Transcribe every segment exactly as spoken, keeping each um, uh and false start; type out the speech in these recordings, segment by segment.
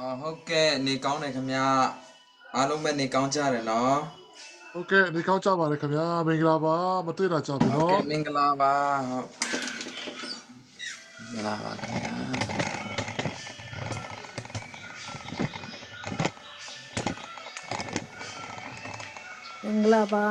ဟုတ်ကဲ့၊ နေကောင်းတယ်ခင်ဗျာ။ အားလုံးပဲနေကောင်းကြတယ်နော်။ ဟုတ်ကဲ့၊ နေကောင်းကြပါတယ်ခင်ဗျာ။ မင်္ဂလာပါ။ မတွေ့တာကြာပြီနော်။ ဟုတ်ကဲ့၊ မင်္ဂလာပါ။ ဟုတ်၊ မင်္ဂလာပါခင်ဗျာ။ မင်္ဂလာပါ။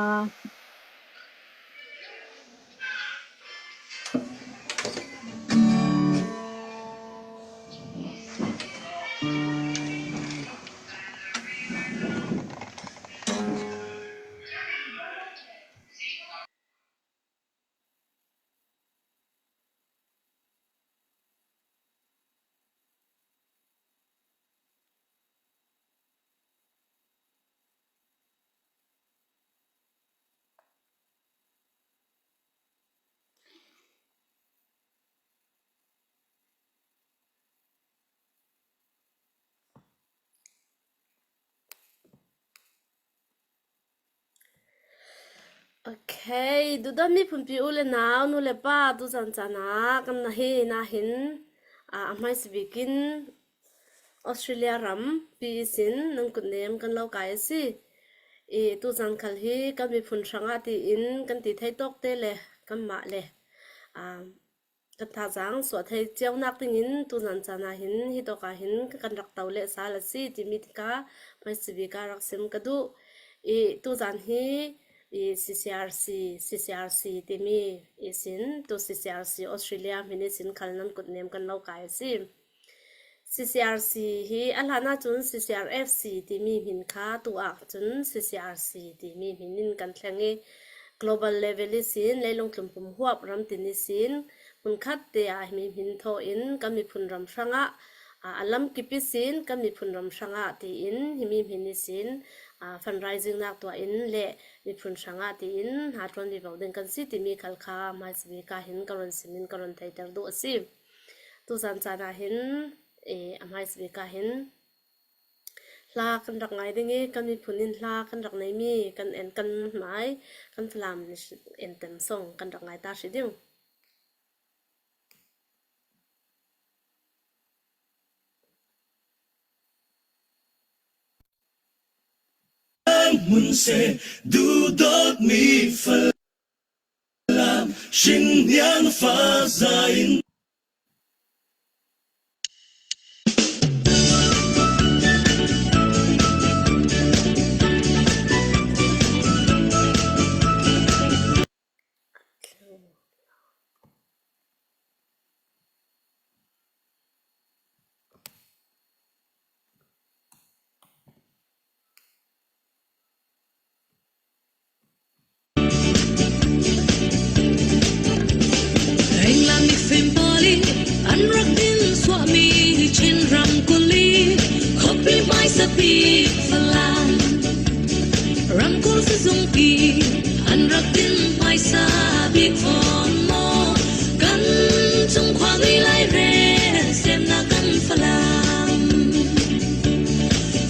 Okay, duhdawt miphunpi u le nau, nu le pa, tuzan caan ah kan na hi na hin, a, a hmaisa bikin Australia ram pi ihsin nan kutnem kan lo kai a si. I tuzan khal hi kan miphun hrangah tiin kan ti thei tawk te le kanmah le, a, kan thazaang suah thei cio nak dingin tuzan caan ah hin hi tawk ah hin kan rak to leh sal a si timi kha hmaisa bik ah rak sim ka duh. I tuzan hi i C C R C, C C R C timi ihsin, tu C C R C Australia hmin ihsin khal nan kutnem kan lo kai a si. C C R C hi a hlan ah cun C C R F C timi hmin kha tu ah cun C C R C timi hmin in kan thleng i, global level ihsin, leilung tlum pum huap ram tin ihsin, hmunkhat te ah himi hmin thaw in kan miphun ram hrangah, a, a lam kip ihsin kan miphun ram hrangah tiin himi hmin ihsin, a, fundraising nak tuah in le miphun hrangah tiin hna ṭuan vivo ding kan si timi khal kha hmaisa bik ah hin ka run sim in ka run theiter duh a si. Tuzan caan ah hin, e, a hmaisa bik ah hin hla kan rak ngai ding i, kan miphun in hla kan rak neimi kan en, kan hmai, kan Falam entem song kan rak ngai ta hrih ding. Hmun se duhdawtmi Falam hrin niang fa za in. England mi fim pawl in an rak din suahmi Chin ramkulh i khuapi hmaisa bik Falam ramkulh si zungpi an rak din hmaisa bik fawn maw? Kan cung khuami Lai rel semna kan Falam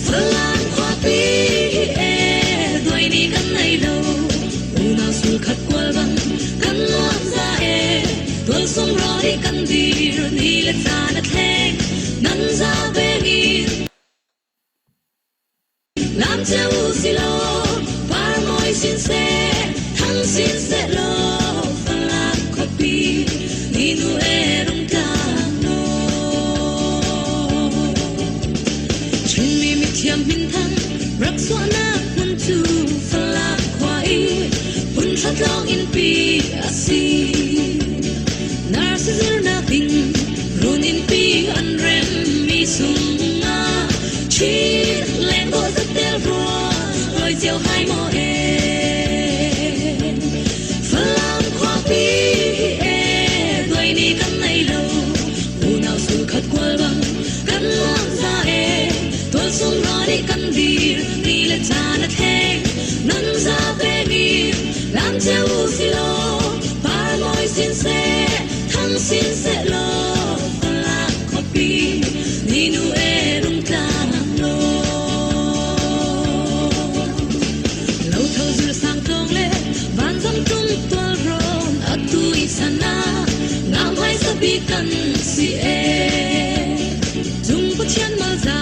Falam khuapi hi e, duai ni kan nei lo. Unau sul khat kual bang kan nuam za e, tual sung raw hi kan dir, ni le caan a thleng nan za vengin. Lam ceu si lo, par mawi sin seh, thang sin seh lo, Falam khuapi ni nu e rung tlang lo. Chinmi mithiam hminthang rak suahnak hmun cu Falam khua i hun hrat lawng innpi a si. Narsi zirnak ding run innpi an remmi sungah Chin leng dawh zat tel ruang lawi cio hai maw e? Falam khuapi hi e, duai ni kan nei lo. Unau sul khat kual bang kan nuam za e, tual sung raw nih kan dir, ni le caan a thleng nan za pengin lam ceu si lo, par mawi sin seh, thang sin seh lo, Falam khuapi ni nu e rung tlang lo. Lo tho zir sang tawng le vanzam tum tual rawn atu i san ah ngah hmaisa bik kan si e. Cung Pathian malza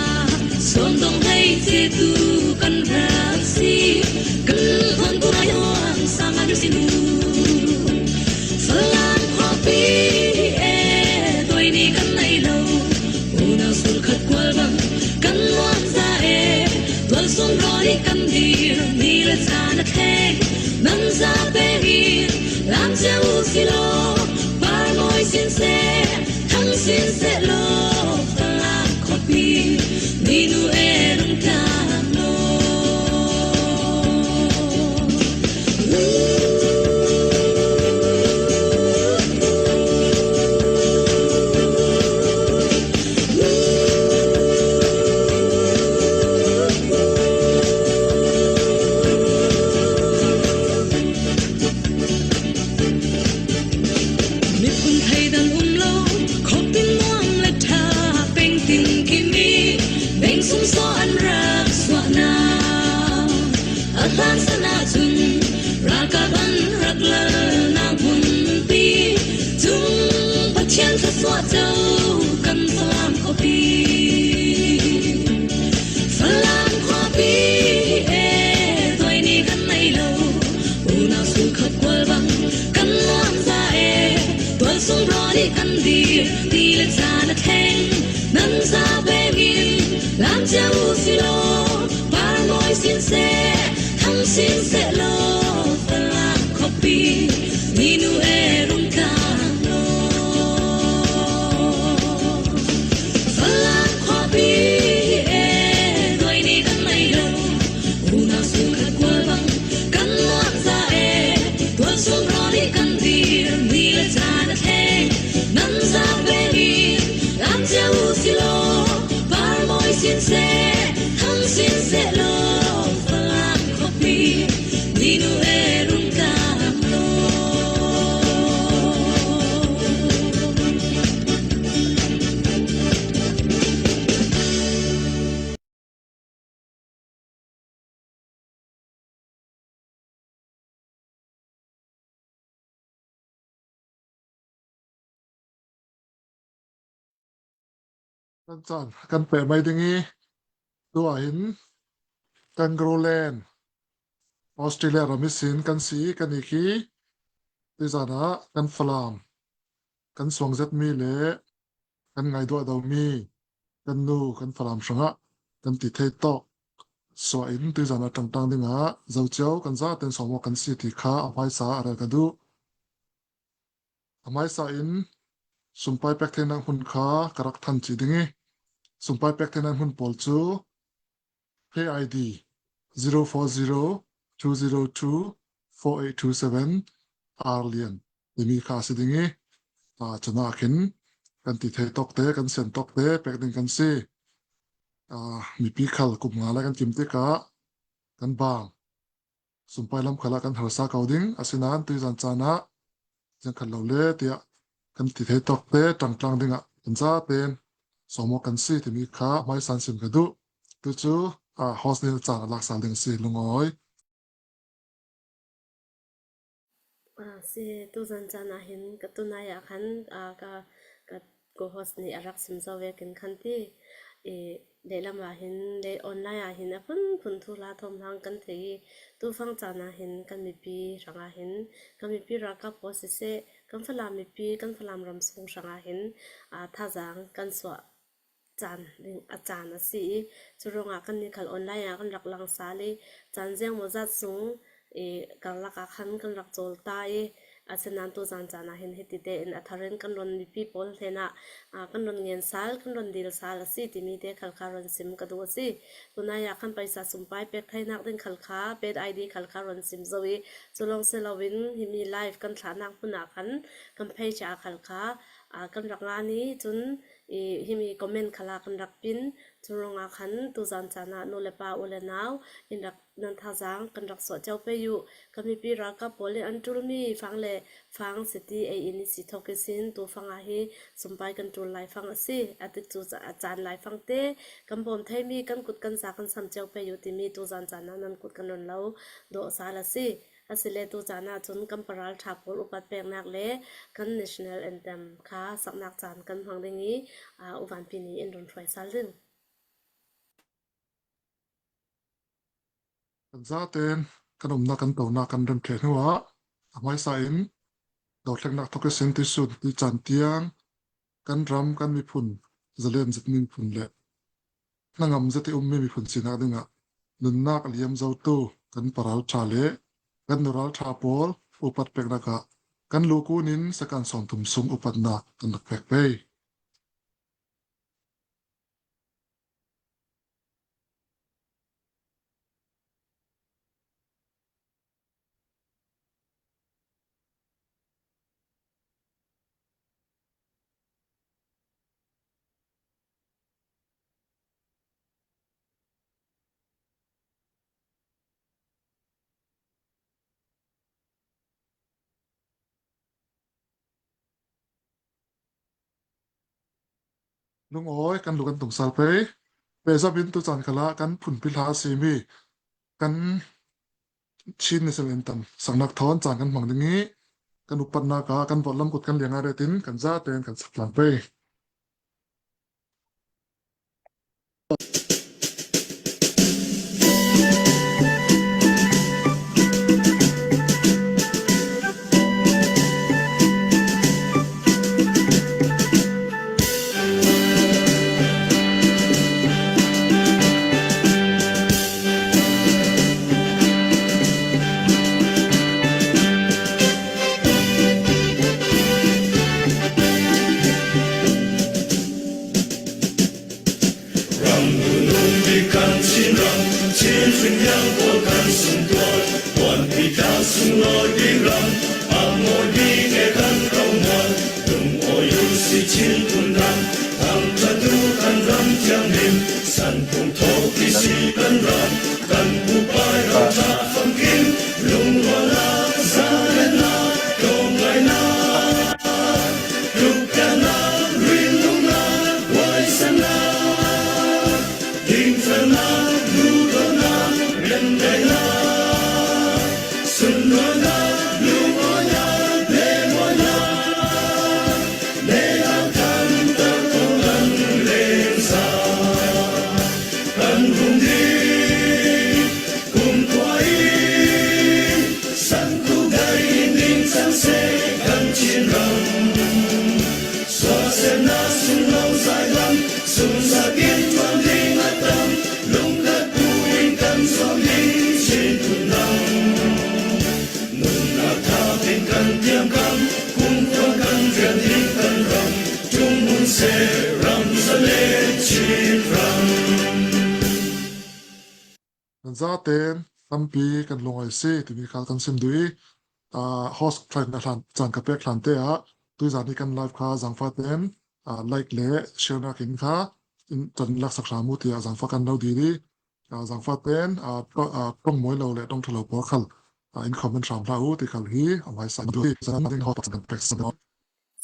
Suah zo kan Falam khuapi. Falam khuapi e, tuai ni kan nei lo. Unau sung khat kual bang kan nuam za e. Tual sung raw ni kan dir, ni le caan a thleng nan za ve min lam cia u si lo. Par mawi sin seh, thang sin seh lo. Falam khuapi, minu e rung tlang lo. Falam khuapi e, tuai ni kan nei lo. Unau sung khat kual bang kan nuam za e. Tual sung raw ni kan dir, ni le caan a thleng nan za ve min lam cia u si lo. Par mawi sin seh, thang sin seh lo. Falam khuapi, minu e rung tlang lo. Kan caan kan peh mai ding i, tu ah hin Kangaroland, Australia ram ihsin kan si i, kan ik i, tuizan ah kan Falam, kan suang zet mi le kan ngaihduah do mi, kan nu, kan Falam hrangah kan ti thei tawk suah in tuizan a ṭangṭang dingah zo cio kan zaten sawm aw kan si ti kha a hmaisa a rel ka duh. A hmaisa in sumpai pek theinak hmun kha ka rak than cih ding i, sumpai pek theinak hmun pawl cu Pay I D zero four zero two zero two four eight two seven, Arlian timi kha a si ding i, aa, cun ah khin kan ti thei tawkte, kan sian tawkte pek ding kan si. Aa, mipi khal kum nga lai kan kim tikah kan bang, sumpai lam khalah kan harsa ko ding, asinain tuizan caan ah ziang khat lo le tiah kan ti thei tawkte ṭangṭang dingah kan zaten sawm aw kan si timi kha hmaisa in sim ka duh. Tucu, aa, host nih caan a lak sal ding a si, lungawi. Aa, si, tuzan caan ah hin ka tunai ah khan, aa, ka, ka co-host nih a rak sim zo vekin khan ti, i, lehlam ah hin, le online ah hin a phunphun thuhla thawm hlang kan thei i, tufang caan ah hin kan mipi hrangah hin, kan mipi ralkap pawl siseh, kan Falam mipi, kan Falam ramsung hrangah hin, aa, thazaang kan suah caan ding a caan a si i, cu ruangah kannih khal online ah kan rak lang sal i, caan ziang maw zat sung i, karlak ah khan kan rak cawl ta i, asinain tuzan caan ah hin hiti tein a thar in kan rawn mipi pawl hnenah, aa, kan rawn ngen sal, kan rawn dil sal a si timi te khal kha rawn sim ka duh a si. Tunai ah khan paisa sumpai pek theinak ding khal kha, Pay I D khal kha rawn sim zo i, cu lawng si loin himi live kan thlahnak hmun ah khan kan page ah khal kha, aa, kan rak ngan i, cun i, himi comment khal ah kan rak pin, cu ruangah khan tuzan caan ah nu le pa, u le nau in rak nan thazaang kan rak suah cio pei uh. Kan mipi ralkap pawl in an ṭulmi fang le fang, city ei in i si thawk ihsin tufang ah hi sumpai kan ṭul laifang a si. A tikcu ca-, a caan laifang te kan bawm theimi kan kut kan za kan sam cio pei uh timi tuzan caan ah nan kut kan rawn lo dawh sal a si. Asile tuzan ah cun kan paralṭha pawl upat peknak le kan national anthem kha saknak caan kan hmang ding i, aa, U Vanpi nih in run hruai sal ding. Kan zaten kan umnak kan tonak kan rem ṭheh hnuah a hmaisa in dothlennak thawk ihsin tuihsun tuicaan tiang kan ram, kan miphun, zalen zet miphun le hnangam zet i ummi miphun sinak dingah nunnak a liam zotu kan paralṭha le kan nuralṭha pawl upat peknak ah kan lu kun in second sawmthum sung upatnak kan rak pek pei. Lungawi, kan lu kan tung sal pei. Pehzam in tucaan khalah kan phunpi hla a simi kan Chin national anthem saknak thawn caan kan hmang ding i, kan upatnak ah kan vawlh lam kut kan liang ah retin kan zaten kan sak tlang pei. Ram nunung bik kan Chin ram, Chin hringnang pawl kan sungtual, puanpi tlang sunglawi bik ram, a mawi bik e kan romual, lungawi un si Chin pun ram, thangṭhatu kan ram thianghlim, San Kung Thawk i si kan ram, kan bupai ram ṭha famkim, lungrualnak, zalennak, ṭawngngainak, tluktannak, rinumnak, huaisennak, dingfelnak, duhdawtnak, remdaihnak, sunlawinak, lungawinak, lehmuannak, leilak kan tak kong an lengsa. Kan hung ding kumkhua in, San Kung Thawk in ding cang se kan Chin ram. Suahsiatna sung lo zai lam, sung sak in tuan ding a tam, lungkhat buin kan zuam ding Chin pun ram. Nunnak thak in kan tiamkam, kumkhua kan rian ding kan ram, ṭum hun se ram za le Chin ram. Kan zaten tampi kan lungawi si timi kha kan sim duh i, ah, host ṭhain a hlan, caan ka pek hlan te ah, tuizan hi kan live kha zangfah ten, ah, like le share nak in kha, in, tan laksak hram uh tiah zangfah kan lo dil i, ah, zangfah ten, ah, ṭo-, ah, ṭong mawi lo le ṭong ṭha lo pawl khal, ah, in comment hram hlah uh ti khal hi a hmaisa in duh i, zan ding host kan pek si.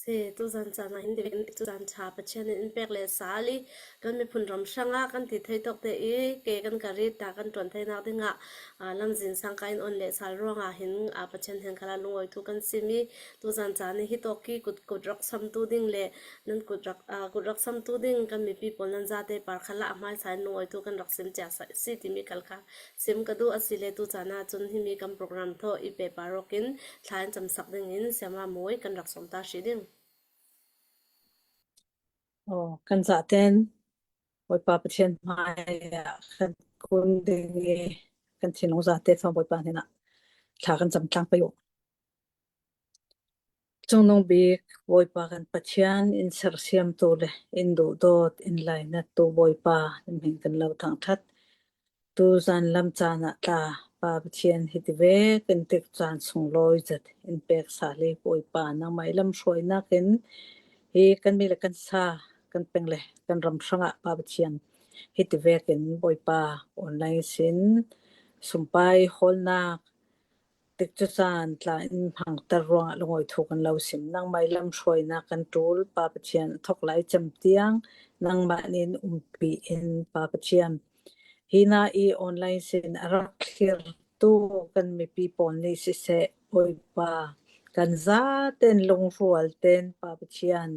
Si, tuzan caan ah hin ti vek in, tuzan ṭha Pathian in in pek le sal i, kan miphun ram hrangah kan ti thei tawk te i, ke kan ka rit ta kan ṭuan theinak dingah, aa, lamzin sangka in on le sal ruangah hin, aa, Pathian hnen khalah lungawi thu kan sim i, tuzan caan i hi tawk i kut, kut rak samtu ding le nan kut rak, aa, kut rak samtu ding kan mipi pawl nan zate par khalah a hmaisa in lungawi thu kan rak sim cia si timi kal kha sim ka duh a si le tu caan ah cun himi kan program thawh i pehpar awk in thla in camsak ding in Siama Mawi kan rak sawm ta hrih ding. Aw, kan zaten Bawipa Pathian hmai ah kan kun ding i kan thinlung zate thawng Bawipa hnenah thla kan cam tlang pei uh. Cungnung bik Bawipa kan Pathian, in sersiamtu le in duhdawt, in lainattu Bawipa, na hmin kan lo thangṭhat. Tuzan lam caan ah tla Pa Pathian, hitivek in tikcaan sunglawi zet in pek sal i Bawipa, nangmah i lamhruainak in hi kan mi le kan sa, kan peng le kan ram hrangah Pa Pathian, hitivek in Bawipa online sin sumpai hawlnak, tikcu caan tla in hmangter ruangah lungawi thu kan lo sim. Nangmah i lamhruainak kan ṭul, Pa Pathian, a thawk lai cem tiang nangmah nih in umpi in, Pa Pathian. Hi na i online sin a rak thlirtu kan mipi pawl nih siseh, Bawipa, kan zaten lungrual ten, Pa Pathian,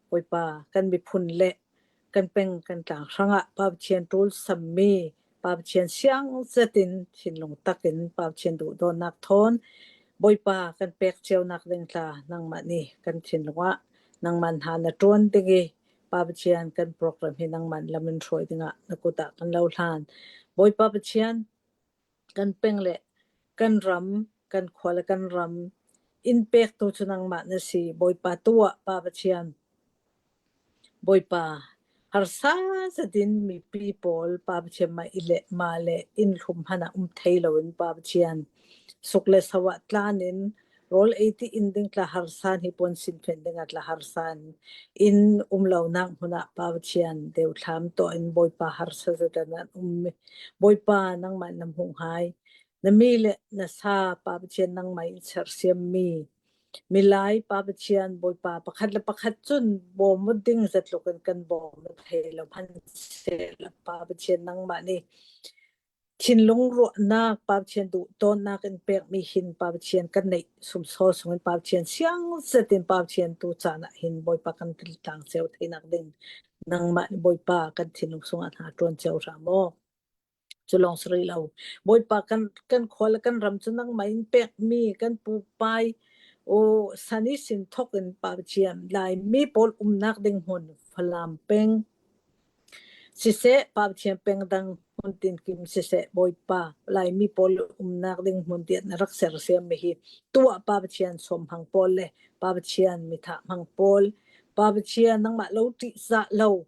Bawipa, kan miphun le kan peng kan tlang hrangah Pa Pathian ṭul sammi, Pa Pathian siang zetin thinlung takin Pa Pathian duhdawtnak thawn Bawipa kan pek ceunak ding tla nangmah nih kan thinlung ah nangmah hna na ṭuan ding i, Pa Pathian, kan program hi nangmah lam in hruai dingah na kut ah kan lo hlan. Bawipa Pathian, kan peng le kan ram, kan khua le kan ram in pektu cu nangmah na si. Bawipa, tu ah Pa Pathian, Bawipa, harsa zetin mipi pawl Pa Pathian mah i le mah le in hlum hmanh ah um thei loin Pa Pathian, suk le so ah tlan in rawl ei ti in ding tla harsa in, hi puan sin fen ding ah tla harsa in in um lonak hmun ah Pa Pathian, deuthlam tuah in Bawipa harsa zetin an um. Bawipa, nangmah in na hmuh hnga i, na mi le na sa Pa Pathian, nangmah in sersiammi milai Pa Pathian, Bawipa, pakhat le pakhat cun bawm aw ding zetluk in kan bawm aw thei lo hmanh seh la Pa Pathian, nangmah nih thinlung ruahnak, Pa Pathian duhdawtnak in pekmi hin, Pa Pathian kan neih sumsaw sungin, Pa Pathian siang zetin, Pa Pathian tu caan ah hin Bawipa kan thil tlang cio theinak ding nangmah Bawipa kan thinlung sungah hna ṭuan cio hram aw. Cu lawng si rih lo. Bawipa kan, kan khua le kan ram cu nangmah in pekmi kan pupai, aw, san ihsin thawk in Pa Pathian, Laimi pawl umnak ding hmun Falam peng siseh, Pa Pathian peng dang hmun tinkim siseh, Bawipa, Laimi pawl umnak ding hmun tiah na rak sersiammi hi tuah Pa Pathian sawmhmang pawl le Pa Pathian mithah hmang pawl, Pa Pathian nangmah lo ṭihzah lo,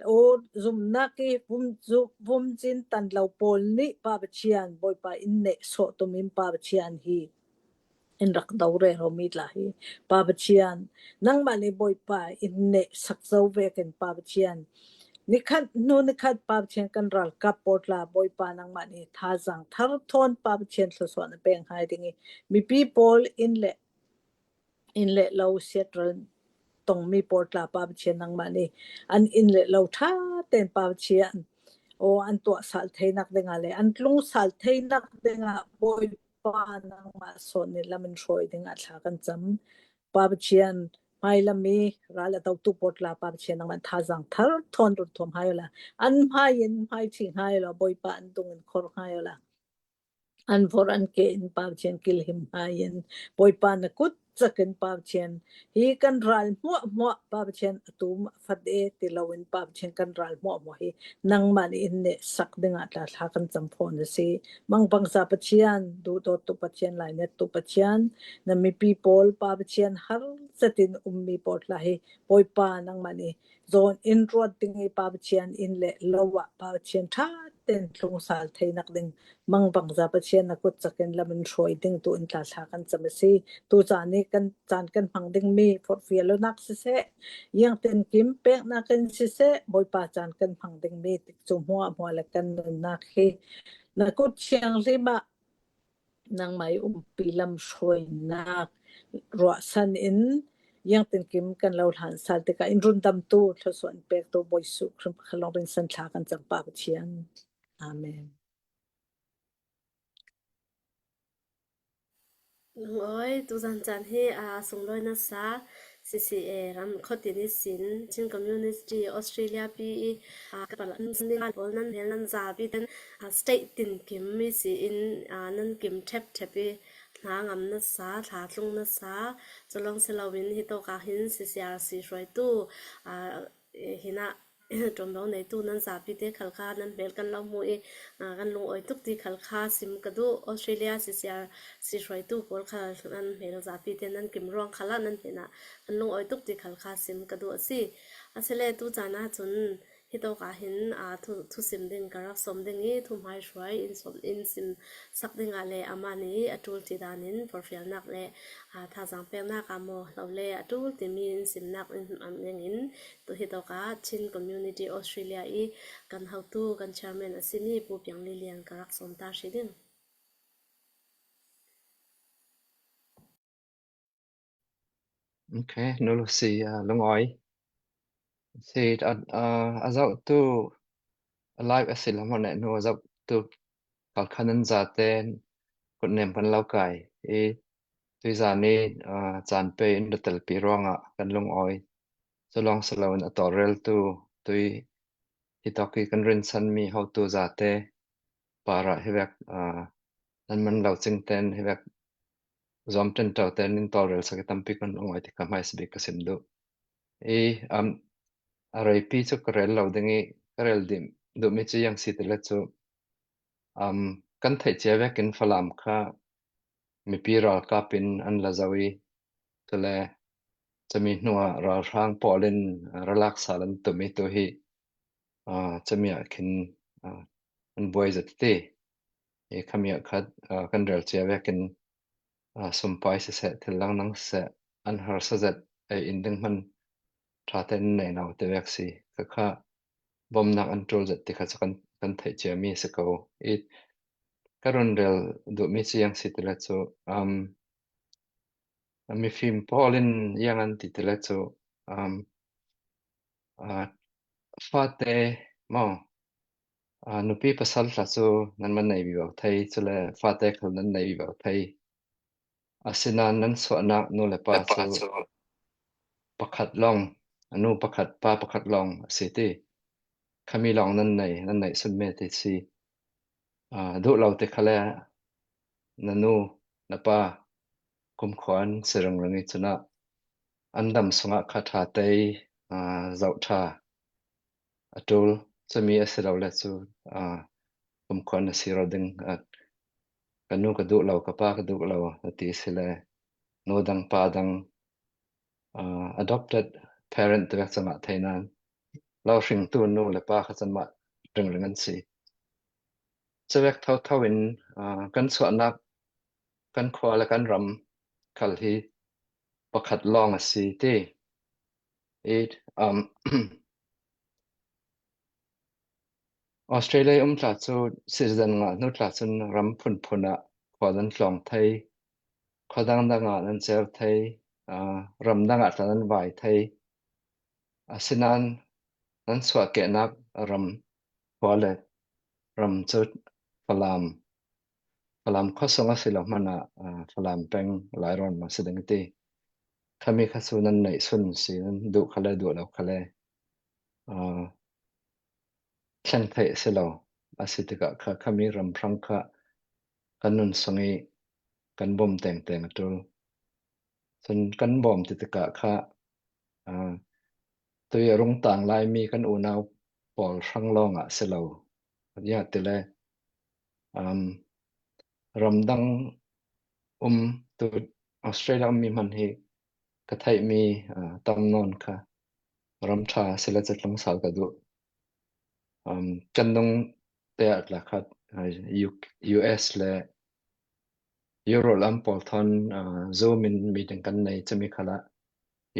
aw, zumnak i vum, zu-, vumcin tan lo pawl nih Pa Pathian, Bawipa in neh sawh tum in Pa Pathian hi in rak do rero mi tla hi, Pa Pathian, nangmah nih Bawipa in neh sak zo vekin Pa Pathian, nikhat hnu nikhat Pa Pathian kan ralkap pawl tla Bawipa nangmah nih thazaang thar thawn Pa Pathian thluasuah na pek hai ding i, mipi pawl inn le, inn le lo siatral tongmi pawl tla Pa Pathian nangmah nih an inn le lo ṭha tein Pa Pathian, aw, an tuah sal theinak dingah le an tlung sal theinak dingah Bawipa nangmah sawh nih lam in hruai dingah thla kan cam. Pa Pathian, hmailam i ral a dotu pawl tla Pa Pathian nangmah thazaang thar thawn run thuam hai awla, an hmai in hmai ṭhing hai awla, Bawipa an dung in khor hai awla, an vor an ke in Pa Pathian kilhim hmai in, Bawipa na kut cak in Pa Pathian, hi kan ral hmuahhmuah Pa Pathian a tum a fat e ti lo in Pa Pathian kan ral hmuahhmuah hi nangmah nih in neh sak dingah tla thla kan cam fawn a si. Mangbangza Pathian, duhdawttu Pathian, lainattu Pathian, na mipi pawl Pa Pathian har zetin ummi pawl tla hi Bawipa nangmah nih zawn in ruat ding i Pa Pathian inn le lo ah Pa Pathian ṭha tein tlung sal theinak ding mangbangza Pathian na kut cak in lam in hruai ding tu in tla thla kan cam a si. Tu caan i kan caan kan hmang dingmi forhfial lonak siseh, ziangtinkim peknak in siseh, Bawipa caan kan hmang dingmi tikcu hmuahhmuah le kan nunnak hi na kut thianghlim ah nangmah i umpi lam hruainak ruahsan in ziangtinkim kan lo hlan sal tikah in rundamtu thluasuah in pektu Bawi Jesuh Khrih pakhat lawng rinsan thla kan cam Pa Pathian. Amen. Lungawi, tuzan caan hi, aa, sunglawi nasa, C C A ram khuatin ihsin, Chin Community Australia pi i, aa, ka pal an ning pawl nan hel nan zapi ten, aa, state tinkim ihsin, aa, nan kim ṭhepṭhep i, hna ngam nasa, thla tlung nasa, cu lawng si loin hi tawk ah hin C C R C hruaitu, aa, hinah, ṭuanvo neitu nan zapi te khal kha nan hmel kan lo hmu i, aa, kan lungawi tuk ti khal kha sim ka duh. Australia C C R C hruaitu pawl khal nan hmel zapi te nan kim ruang khal ah nan hnenah kan lungawi tuk ti khal kha sim ka duh a si. A si le tu caan ahcun hi tawk ah hin, aa, thu, thusim ding ka rak sawm ding i, thuhmai hruai in sawm, in sim sak dingah le amah nih a ṭul ti dan in forhfialnak le, aa, thazaang peknak ah maw lo le a ṭul timi in simnak in hmang ding in, tu hi tawk ah Chin Community Australia i kan hotu, kan chairman a simi Pu Piang Lilian ka rak sawm ta hrih ding. Okay, Nu Lucy, aa, lungawi. Si, a, a, a zohtu, a live a si lam hmanh nu a zohtu khal kha nan zate kutnem kan lo kai i, tuizan i, aa, caan pe in ṭutelpi ruangah kan lungawi. Cu lawng si loin a tawlreltu tui hi tawk i kan rinsanmi hotu zate parah hi vek, aa, nan man lo cing ten hi vek zuam ṭanṭo ten in tawlrel sak i tampi kan lungawi ti kha hmaisa bik ka sim duh. I, um, a reipi cu ka rel lo ding i ka rel dih, duhmi cu ziang si ti le cu, um, kan theih cia vekin Falam kha mipi ralkap in an la zo i, cule cumi hnuah ralhrang pawl in, aa, ralak sal an tum i tu hi, aa, cumi ah khin, aa, an buai zat ti. I khami ah khat, aa, kan rel cia vekin, aa, sumpai siseh, thil langnang siseh, an harsa zat ei in ding hman ṭha tein nei lo ti vek si. Ka kha bawmhnak an ṭul zat ti kha cu kan, kan theih ciami a si ko. I ka run rel duhmi cu ziang si ti le cu, um, mifim pawl in ziang an ti ti le cu, um, aa, fate maw, Aa, nupi pasal tla cu nan man nei vivo thei, cule fate khal nan nei vivo thei. Asinain nan suahnak nu le pa cu pakhat lawng, a nu pakhat, pa pakhat lawng a si ti. Khami lawng nan nei, nan neih sun me ti si. Aa, duh lo ti khale na nu, na pa kumkhua an si ringring i cunah an dam sungah kha ṭha tei, aa, zoh ṭha a ṭul. Cumi a si lo le cu, aa, kumkhua na si ro ding, aa, ka nu ka duh lo, ka pa ka duh lo na ti si le nu dang pa dang, aa, adopted parent tivek cangah thei nan lo hringtu nu le pa kha cun mah ringring an si. Cuvek thotho in, aa, kan chuahnak, kan khua le kan ram khal hi pakhat lawng a si ti. It, um, Australia i um tla cu citizen ngah hnu tla cun ram phunphun ah khua nan tlawng thei, khua dangdang ah nan ceu thei, aa, ram dang ah tla nan vai thei. Asinain nan suahkehnak ram khua le ram cu Falam, Falam khuasung a si lo hmanh ah, aa, Falam peng Lairawn a si ding ti. Khami kha cu nan neih sun si, nan duh khale, duh lo khale, aa, thleng theih a si lo. A si tikah kha khami ram hrang kha kan nun sung i kan bawm tengteng a ṭul. Cun kan bawm ti tikah kha, aa, tui a rung tang lai mi kan unau pawl hrang lawng ah si lo. Ziah ti le, um, ramdang um tu Australia um mi hman hi ka theihmi, aa, tam nawn kha ram ṭha si le cu tlung sal ka duh. Um, kan nung te ah tla khat, aa, U-, U S le Europe lam pawl thawn, aa, Zoom in meeting kan nei cumi khalah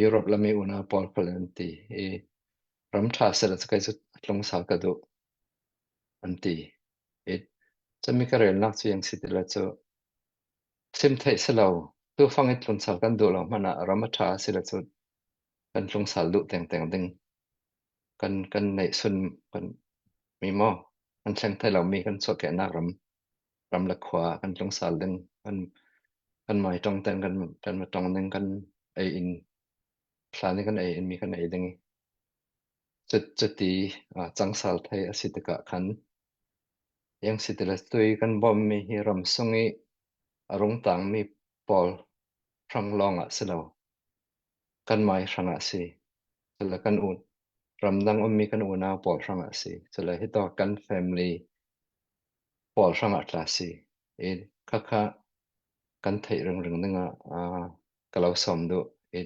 Europe lam i unau pawl khal an ti i ram ṭha si le cu kei cu tlung sal ka duh an ti. I cumi ka relnak cu ziang si ti le cu sim theih si lo, tu fang i tlung sal kan duh lo hmanh ah ram a ṭha si le cu kan tlung sal duh tengteng ding. Kan, kan neih sun kan mi maw? Kan thleng thei lo mi kan chuahkehnak ram, ram le khua kan tlung sal ding, kan, kan mai ṭong ten kan, kan ma ṭong ding, kan ei in, thla nih kan ei in mi kan ei ding i. Cu, cuti, aa, cang sal thei a si tikah khan, ziang si ti le tui kan bawm mi hi ram sung i a rung tang mi pawl hrang lawng ah si lo. Kan mai hrang ah si. Cule kan u-, ramdang um mi kan unau pawl hrang ah si. Cule hitawk kan family pawl hrang ah tla si. I kha kha kan theih ringring dingah, aa, ka lo sawm duh. I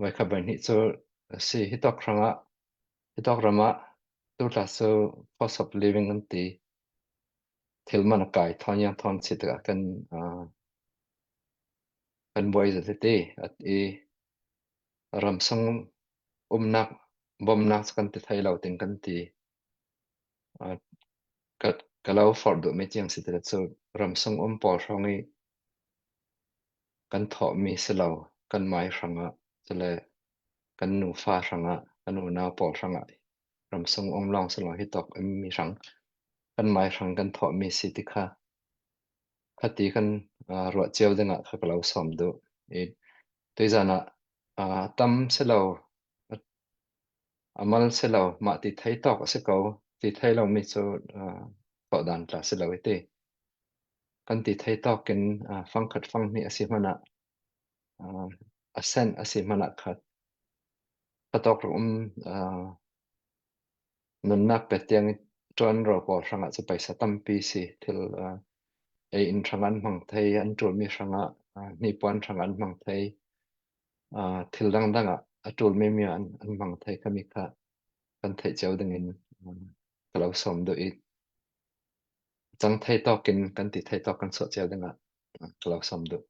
vai kha bai hnih cu si hitawk hrang ah, hitawk ram ah tu tla cu cost of living an ti. Thil man a kai thawn ziang thawn si tikah kan, aa, kan buai zet hi ti, at i ramsung umnak, bawmnak cu kan ti thei lo ding kan ti. Aa, ka, ka lo forh duhmi ziang si ti le cu ramsung um pawl hrawng i kan thawhmi si lo, kan mai hrangah, cule kan nufa hrangah, kan unau pawl hrangah, ramsung um lawng si lo, hitawk ummi hrang, kan mai hrang kan thawhmi si ti kha, khati kan, aa, ruah cio dingah kha ka lo sawm duh. I tuizan ah, aa, tam si lo, a mal si lo, mah ti thei tawk a si ko, ti thei lomi cu, aa, thawhdan tla si lo i ti. Kan ti thei tawk in, aa, fangkhat fanghnih a si hmanh ah, aa, a sen a si hmanh ah khat khatawk rak um, aa, nunnak pek tiang i ṭuan ro pawl hrangah cu paisa tampi si. Thil, aa, ei in hrang an hmang thei, an ṭulmi hrangah, aa, hnipuan hrang an hmang thei, aa, thil dangdang ah a ṭulmi mi an, an hmang thei khami kha kan theih cio dingin, aa, ka lo sawm duh i, cang thei tawk in kan ti thei tawk kan suah cio dingah, aa, ka lo sawm duh.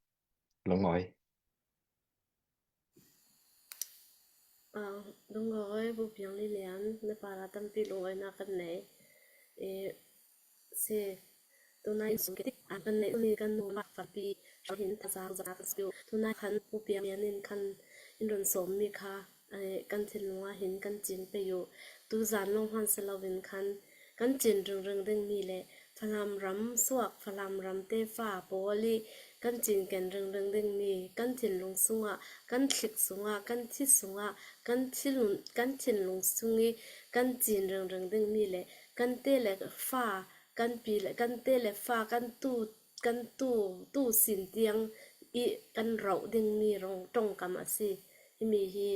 Lungawi. Aa, lungawi, Pu Piang Lilian, na parah tampi lungawinak kan nei. Eh, si, tunai sung kedik, ah, kan neih mi kan nu lak farpi, hrang hin thazak zak a si uh. Tunai khan Pu Piang Lilian in khan in run sawm mi kha, eh, kan thinlung ah hin kan cing pei uh. Tuzan lawng hman si lo in khan, Kan cin ringring ding mi le Falam ram suak, Falam ramte fa pawl i kan cin ken ringring ding mi, kan thinlung sungah, kan thlik sungah, kan thi sungah, kan thinlung, kan thinlung sung i kan cin ringring ding mi le kan te le fa, kan pi le kan te le fa, kan tu, kan tu, tu sin tiang i kan rauh ding mi rong tongkam a si. Himi hi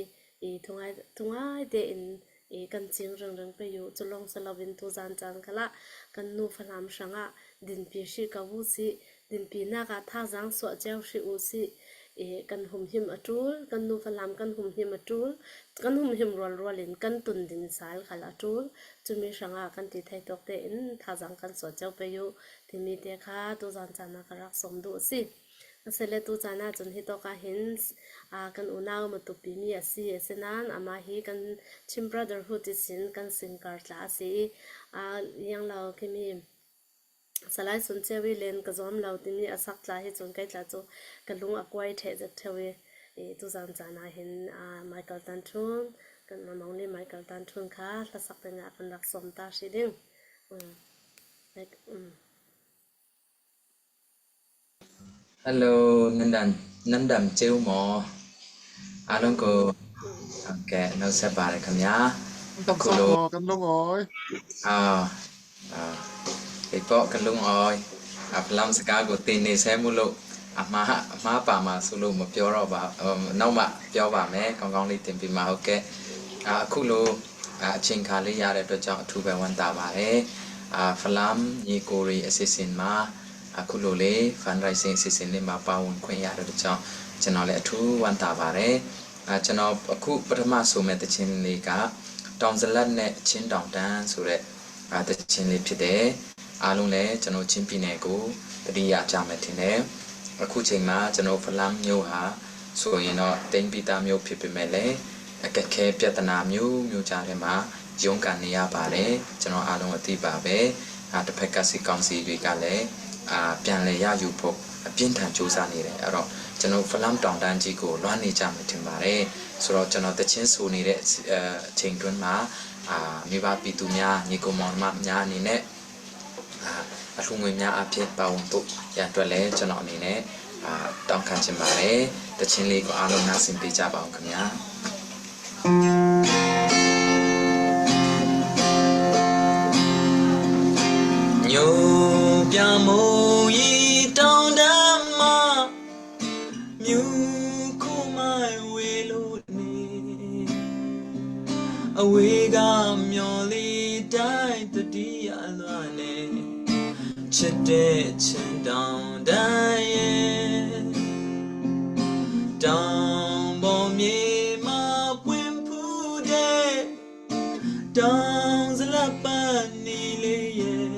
i thungai, thungai te in i kan cing ringring pei uh. Cu lawng si loin tuzan caan khalah kan nu Falam hrangah dinpi hrih ko uh sih, dinpinak ah thazaang suah cio hrih uh sih. I kan humhim a ṭul, kan nu Falam kan humhim a ṭul, kan humhim rualrual in kan tundin sal khal a ṭul. Cumi hrangah kan ti thei tawk tein thazaang kan suah cio pei uh timi te kha tuzan caan ah ka rak sawm duh a si. A si le tu caan ah cun hi tawk ah hin, aa, kan unau Matupi mi a si, a si nain amah hi kan Chin Brotherhood ihsin kan singkar tla a si i, aa, yang lo kimi Salai Sun Ceu i len ka zuam lo timi a sak tla hi cun kei tla cu ka lung a kuai ṭheh zet ṭheu i, i tuzan caan ah hin, aa, Michael Tan Ṭhun, kan Mamawng le Michael Tan Ṭhun kha hlasak dingah kan rak sawm ta hrih ding. Um, like, um. Hello, nan dam, nan dam ceu maw? A lung ko. Ok, no se ba le kamya. Kan lung oi. Ah, ah. Ipo kan lung oi. A Falam saka ko tin ni se mu lo. A ma, a ma pa ma su lo ma pyo ro ba. Um, no ma pyo ba me, kong kong li tin pi ma, ok. Ah, khu lo. အာ၊ အချိန်အခါလေးရတဲ့အတွက်ကြောင့် အထူးပဲဝမ်းသာပါတယ်။ အာ၊ Falam ညီအစ်ကိုတွေအစီအစဉ်မှာ အခုလိုလေး fundraising အစီအစဉ်လေးမှာ ပါဝင်ခွင့်ရတဲ့အတွက်ကြောင့် ကျွန်တော်လည်း အထူးဝမ်းသာပါတယ်။ အာ၊ ကျွန်တော် အခုပထမဆိုမဲ့သီချင်းလေးက တောင်ဇလပ်နဲ့ ချင်းတောင်တန်းဆိုတဲ့ အာ၊ သီချင်းလေးဖြစ်တယ်။ အားလုံးလည်း ကျွန်တော် ချင်းပြည်နယ်ကို သတိရကြမယ်ထင်တယ်။ အခုချိန်မှာ ကျွန်တော် Falam မြို့ဟာ ဆိုရင်တော့ သိမ်းပြီးသားမြို့ဖြစ်ပေမဲ့လည်း အခက်အခဲပြဿနာမျိုးမျိုးကြားထဲမှာ ရုန်းကန်နေရပါတယ်။ ကျွန်တော်အားလုံးအသိပါပဲ။ အာ၊ တစ်ဖက်က စစ်ကောင်စီတွေကလည်း အာ၊ ပြန်လည်ရယူဖို့ အပြင်းထန်ကြိုးစားနေတယ်။ အဲ့တော့ ကျွန်တော် Falam တောင်တန်းကြီးကို လွှမ်းနေကြမယ်ထင်ပါတယ်။ ဆိုတော့ ကျွန်တော် သီချင်းဆိုနေတဲ့ အဲ၊ အချိန်တွင်းမှာ အာ၊ မိဘပြည်သူများ၊ ညီအစ်ကိုမောင်နှမများအနေနဲ့ အာ၊ အလှူငွေများအားဖြင့် ပါဝင်ဖို့ရန်အတွက်လည်း ကျွန်တော်အနေနဲ့ အာ၊ တောင်းခံချင်ပါတယ်။ သီချင်းလေးကို အားလုံးနားဆင်ပေးကြပါဦးခင်ဗျာ။ မြို့ပြမုံကြီးတောင်တန်းမှာ မြူးခိမဝေလို့နေ၊ အဝေးကမျော်လင့်တိုင်းသတိအလွတ်နဲ့ ချစ်တဲ့ချင်းတောင်တန်းရဲ့ တောင်ပေါ်မြေမှာပွင့်ဖူးတဲ့ တောင်ဇလပ်ပန်းနီလေးရဲ့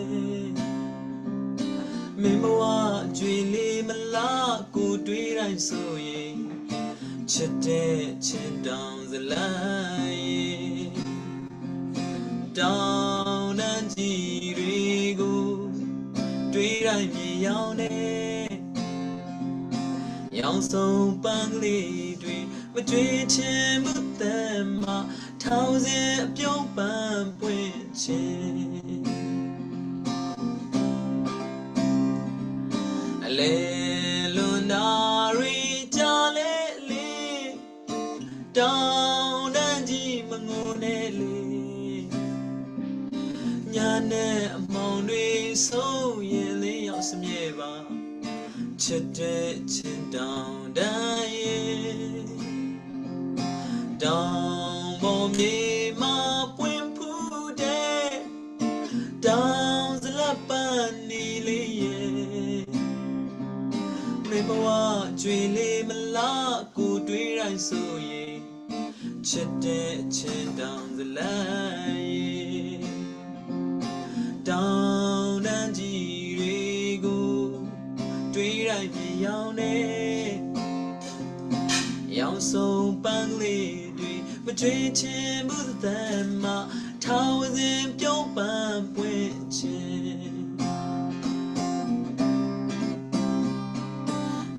မင်းဘဝအကြွေလေးမလားကိုတွေ့တိုင်းဆိုရင် ချစ်တဲ့ချင်းတောင်ဇလပ်ရဲ့ တောင်တန်းကြီးတွေကို တွေ့တိုင်းမြင်ရောင်နဲ့ ရောင်စုံပန်းကလေးတွေ မတွေ့ချင်ဘူးသဲမှာ ထောင်စဉ်အပြုံးပန်းပွင့်ခြင်း အလဲလွန်တာရီကြာလဲလေ တောင်တန်းကြီးမငိုနဲ့လေ ညနဲ့အမှောင်တွေဆိုရင်လင်းရောက်စမြဲပါ ချစ်တဲ့ချင်းတောင်တန်းရဲ့ တောင်ပေါ်မြေမှာပွင့်ဖူးတဲ့ တောင်ဇလပ်ပန်းနီလေးရဲ့ မင်းဘဝအကြွေလေးမလားကိုတွေ့တိုင်းဆိုရင် ချစ်တဲ့ချင်းတောင်ဇလပ်ရဲ့ တောင်တန်းကြီးတွေကို တွေ့တိုင်းမြင်ရောင်နဲ့ ရောင်စုံပန်းကလေးတွေ မတွေ့ချင်ဘူးသဲမှာ ထောင်စဉ်ပြုံးပန်းပွင့်ခြင်း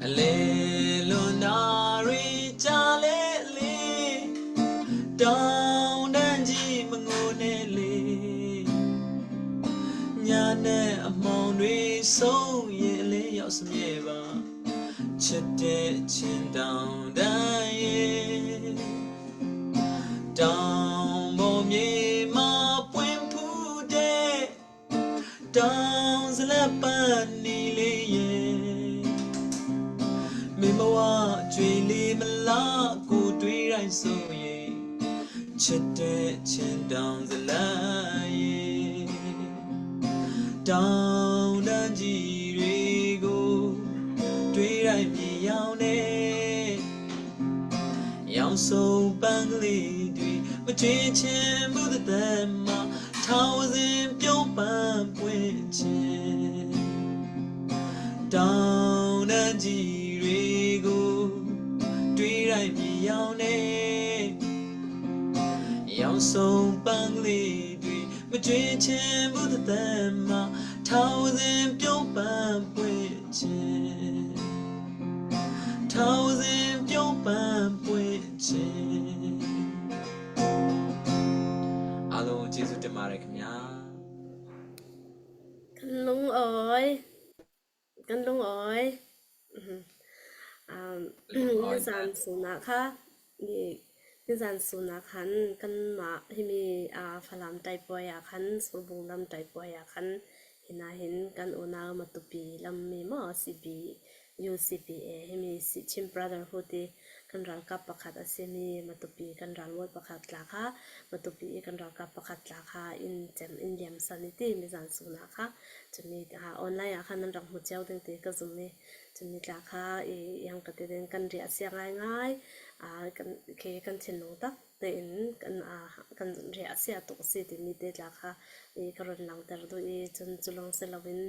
အလဲလွန်တာရီကြာလဲလေ တောင်တန်းကြီးမငိုနဲ့လေ နဲ့အမှောင်တွေဆုံးရင်အလင်းရောင်စမြဲပါ ချစ်တဲ့ချင်းတောင်တန်းရဲ့တောင်ပေါ်မြေမှာပွင့်ဖူးတဲ့တောင်ဇလပ်ပန်းနီလေးရဲ့မင်းဘဝအကြွေလေးမလားကိုတွေ့တိုင်းဆိုရင်ချစ်တဲ့ချင်းတောင်ဇလပ်ရဲ့ တောင်တန်းကြီးတွေကိုတွေ့တိုင်းမြင်ရောင်နဲ့ရောင်စုံပန်းကလေးတွေမချွေချင်ဘူးတဲ့တမ်းမှာထောင်စဉ်ပြုံးပန်းပွင့်ခြင်းတောင်တန်းကြီးတွေကိုတွေ့တိုင်းမြင်ရောင်နဲ့ရောင်စုံပန်းကလေးတွေမချွေချင်ဘူးတဲ့တမ်းမှာထောင်စဉ်ပြုံးပန်းပွင့်ခြင်းထောင်စဉ်ပြုံးပန်းပွင့်ခြင်းအားလုံးကျေးဇူးတင်ပါတယ်ခင်ဗျာ Kan lung oi. Kan lung oi. Mhm. Um, Lung oi, nizan suna kha, ni, nizan suna khan, kanmah, himi, ah, Falam taipuai a khan, Surbung lam taipuai a khan, hina hin, kan unau Matupi lam mi maw, C B, U C B A, himi Sichim Brotherhood i, kan ralkap pakhat a si mi Matupi, kan ralmual pakhat tla kha, Matupi i kan ralkap pakhat tla kha, in cem, in liamsan i ti, mizan suna kha, Chumi, ah, online ah khan nan rak hmu cio ding ti ka zum i. Chumi tla kha i, i ang ka ti ding kan riahsia ngaingai, ah, kan, khi kan thinlung tak tein kan, ah, kan riahsia tuk si timi te tla kha i ka run langter duh i. Chun cu lawng si loin,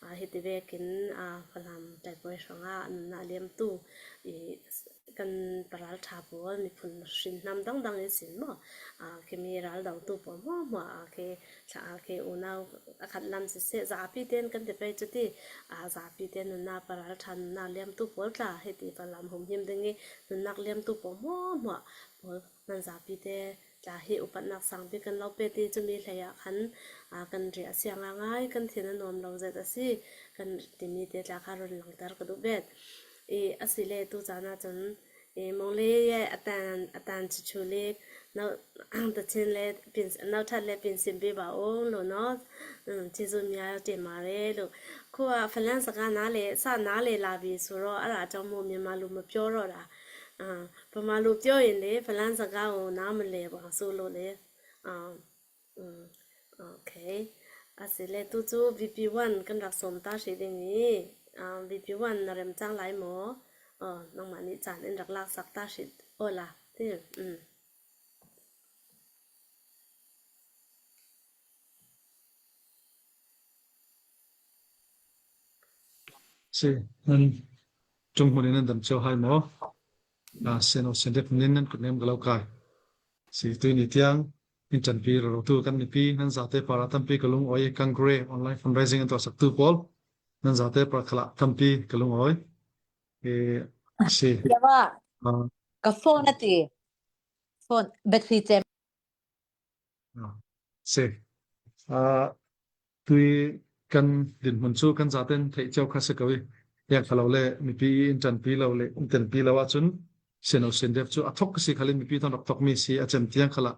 ah, hiti vekin, ah, Falam taipuai hrangah a nunnak liamtu i kan paralṭha pawl miphun hrinhnam dangdang i sin maw? Ah, khi mi raldotu pawl hmuahhmuah, ah, khi thla, ah, khi unau a khat lam siseh, zapi ten kan ti pei cuti, ah, zapi ten nunnak paralṭha nunnak liamtu pawl tla hiti Falam humhim ding i nunnak liamtu pawl hmuahhmuah pawl nan zapi te tla hi upatnak sangpi kan lo pe ti cumi hlei ah khan, ah, kan riahsia ngaingai kan thin a nuam lo zet a si kan timi te tla kha run langter ka duh bet. I, asile tu caan ah cun, i, Mawngli ye a tan, a tan chuchu lik, no, Tachin le pin, no that le pin sim bi ba ong lo no, um, Jesu mia te ma le lo. Khua Falam saka na le, sa na le la bi su ro, a ra cang mu mi ma lu ma pyo ro ra. Ah, pa ma lu pyo in le, Falam saka o na ma le ba su lo le. Ah, um, okay. Asile tu cu V P one kan rak sawm ta hri ding i, ah, V P one na remcang lai maw? Ah, nangmah nih caan in rak laksak ta hri aw la. Ti, um. Si, nan cung hmun in nan dam cio hai maw? Ah, sen aw sen dek hmun in nan kutnem ka lo kai. Si, tui ni tiang, in ṭanpi rero tu kan mipi, nan zate para tampi ka lung awi, Kangkre online fundraising an tuahsak tu pawl, nan zate para khalah tampi ka lung awi. Eh, si. Yawa, ah, ka phone a ti. Phone, battery cem. Ah, si. Ah, tui kan dinhmun cu kan zaten theih cio kha si ko i, yang kha lo le, mipi i in ṭanpi lo le, in tenpi lo ahcun, sino sindep cu a thok ka si khal in mipi thawn rak thokmi si a cem tiang khalah,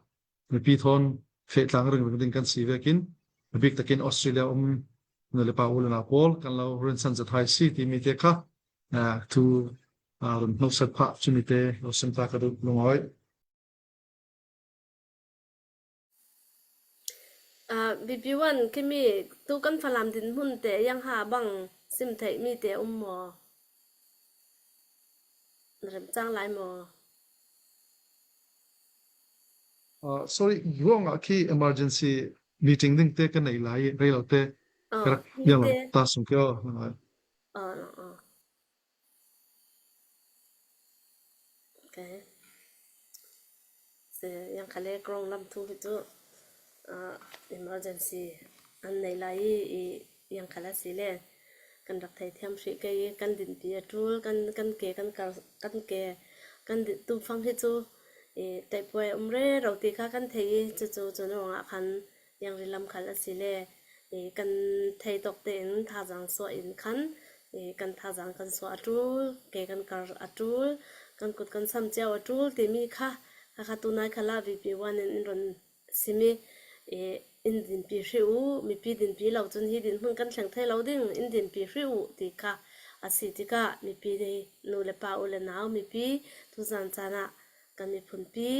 mipi thawn feh tlang ringring ding kan si vekin, a bik takin Australia um nu le pa u le nau pawl kan lo rinsan zat hai si timi te kha, ah, thu, ah, run hnohsat phah cumi te lo sim ta ka duh lungawi. Ah, B B one, khi mi tu kan Falam dinhmun te yang ha bang sim theih mi te um maw? Na remcang lai maw? Ah, sorry, ruangah khi emergency meeting ding te kan nei lai, rei lo te ka rak liang lo ta sung kio. Ah, ah, ah. Okay. Si, yang kha le Krawng lam thu hi cu, ah, emergency an nei lai i, i yang kha la si le kan rak thei thiam hrih ke i kan dinpi a ṭul, kan, kan ke, kan kar, kan ke, kan din tum fang hi cu i teipuai um rero ti kha kan thei i cucu cun ruangah khan yang ri lam khal a si le E, kan thei tawk tein thazaang suah in khan, e, kan thazaang kan suah a ṭul, ke kan kar a ṭul, kan kut kan sam ciau a ṭul timi kha, kha, kha tunai khalah VP one in in rawn sim i, e, in dinpi hrih u, mipi dinpi lo chun hi dinhmun kan thleng thei lo ding, in dinpi hrih u ti kha a si tikah mipi nu le pa u le nau mipi tuzan chanah kan miphunpi,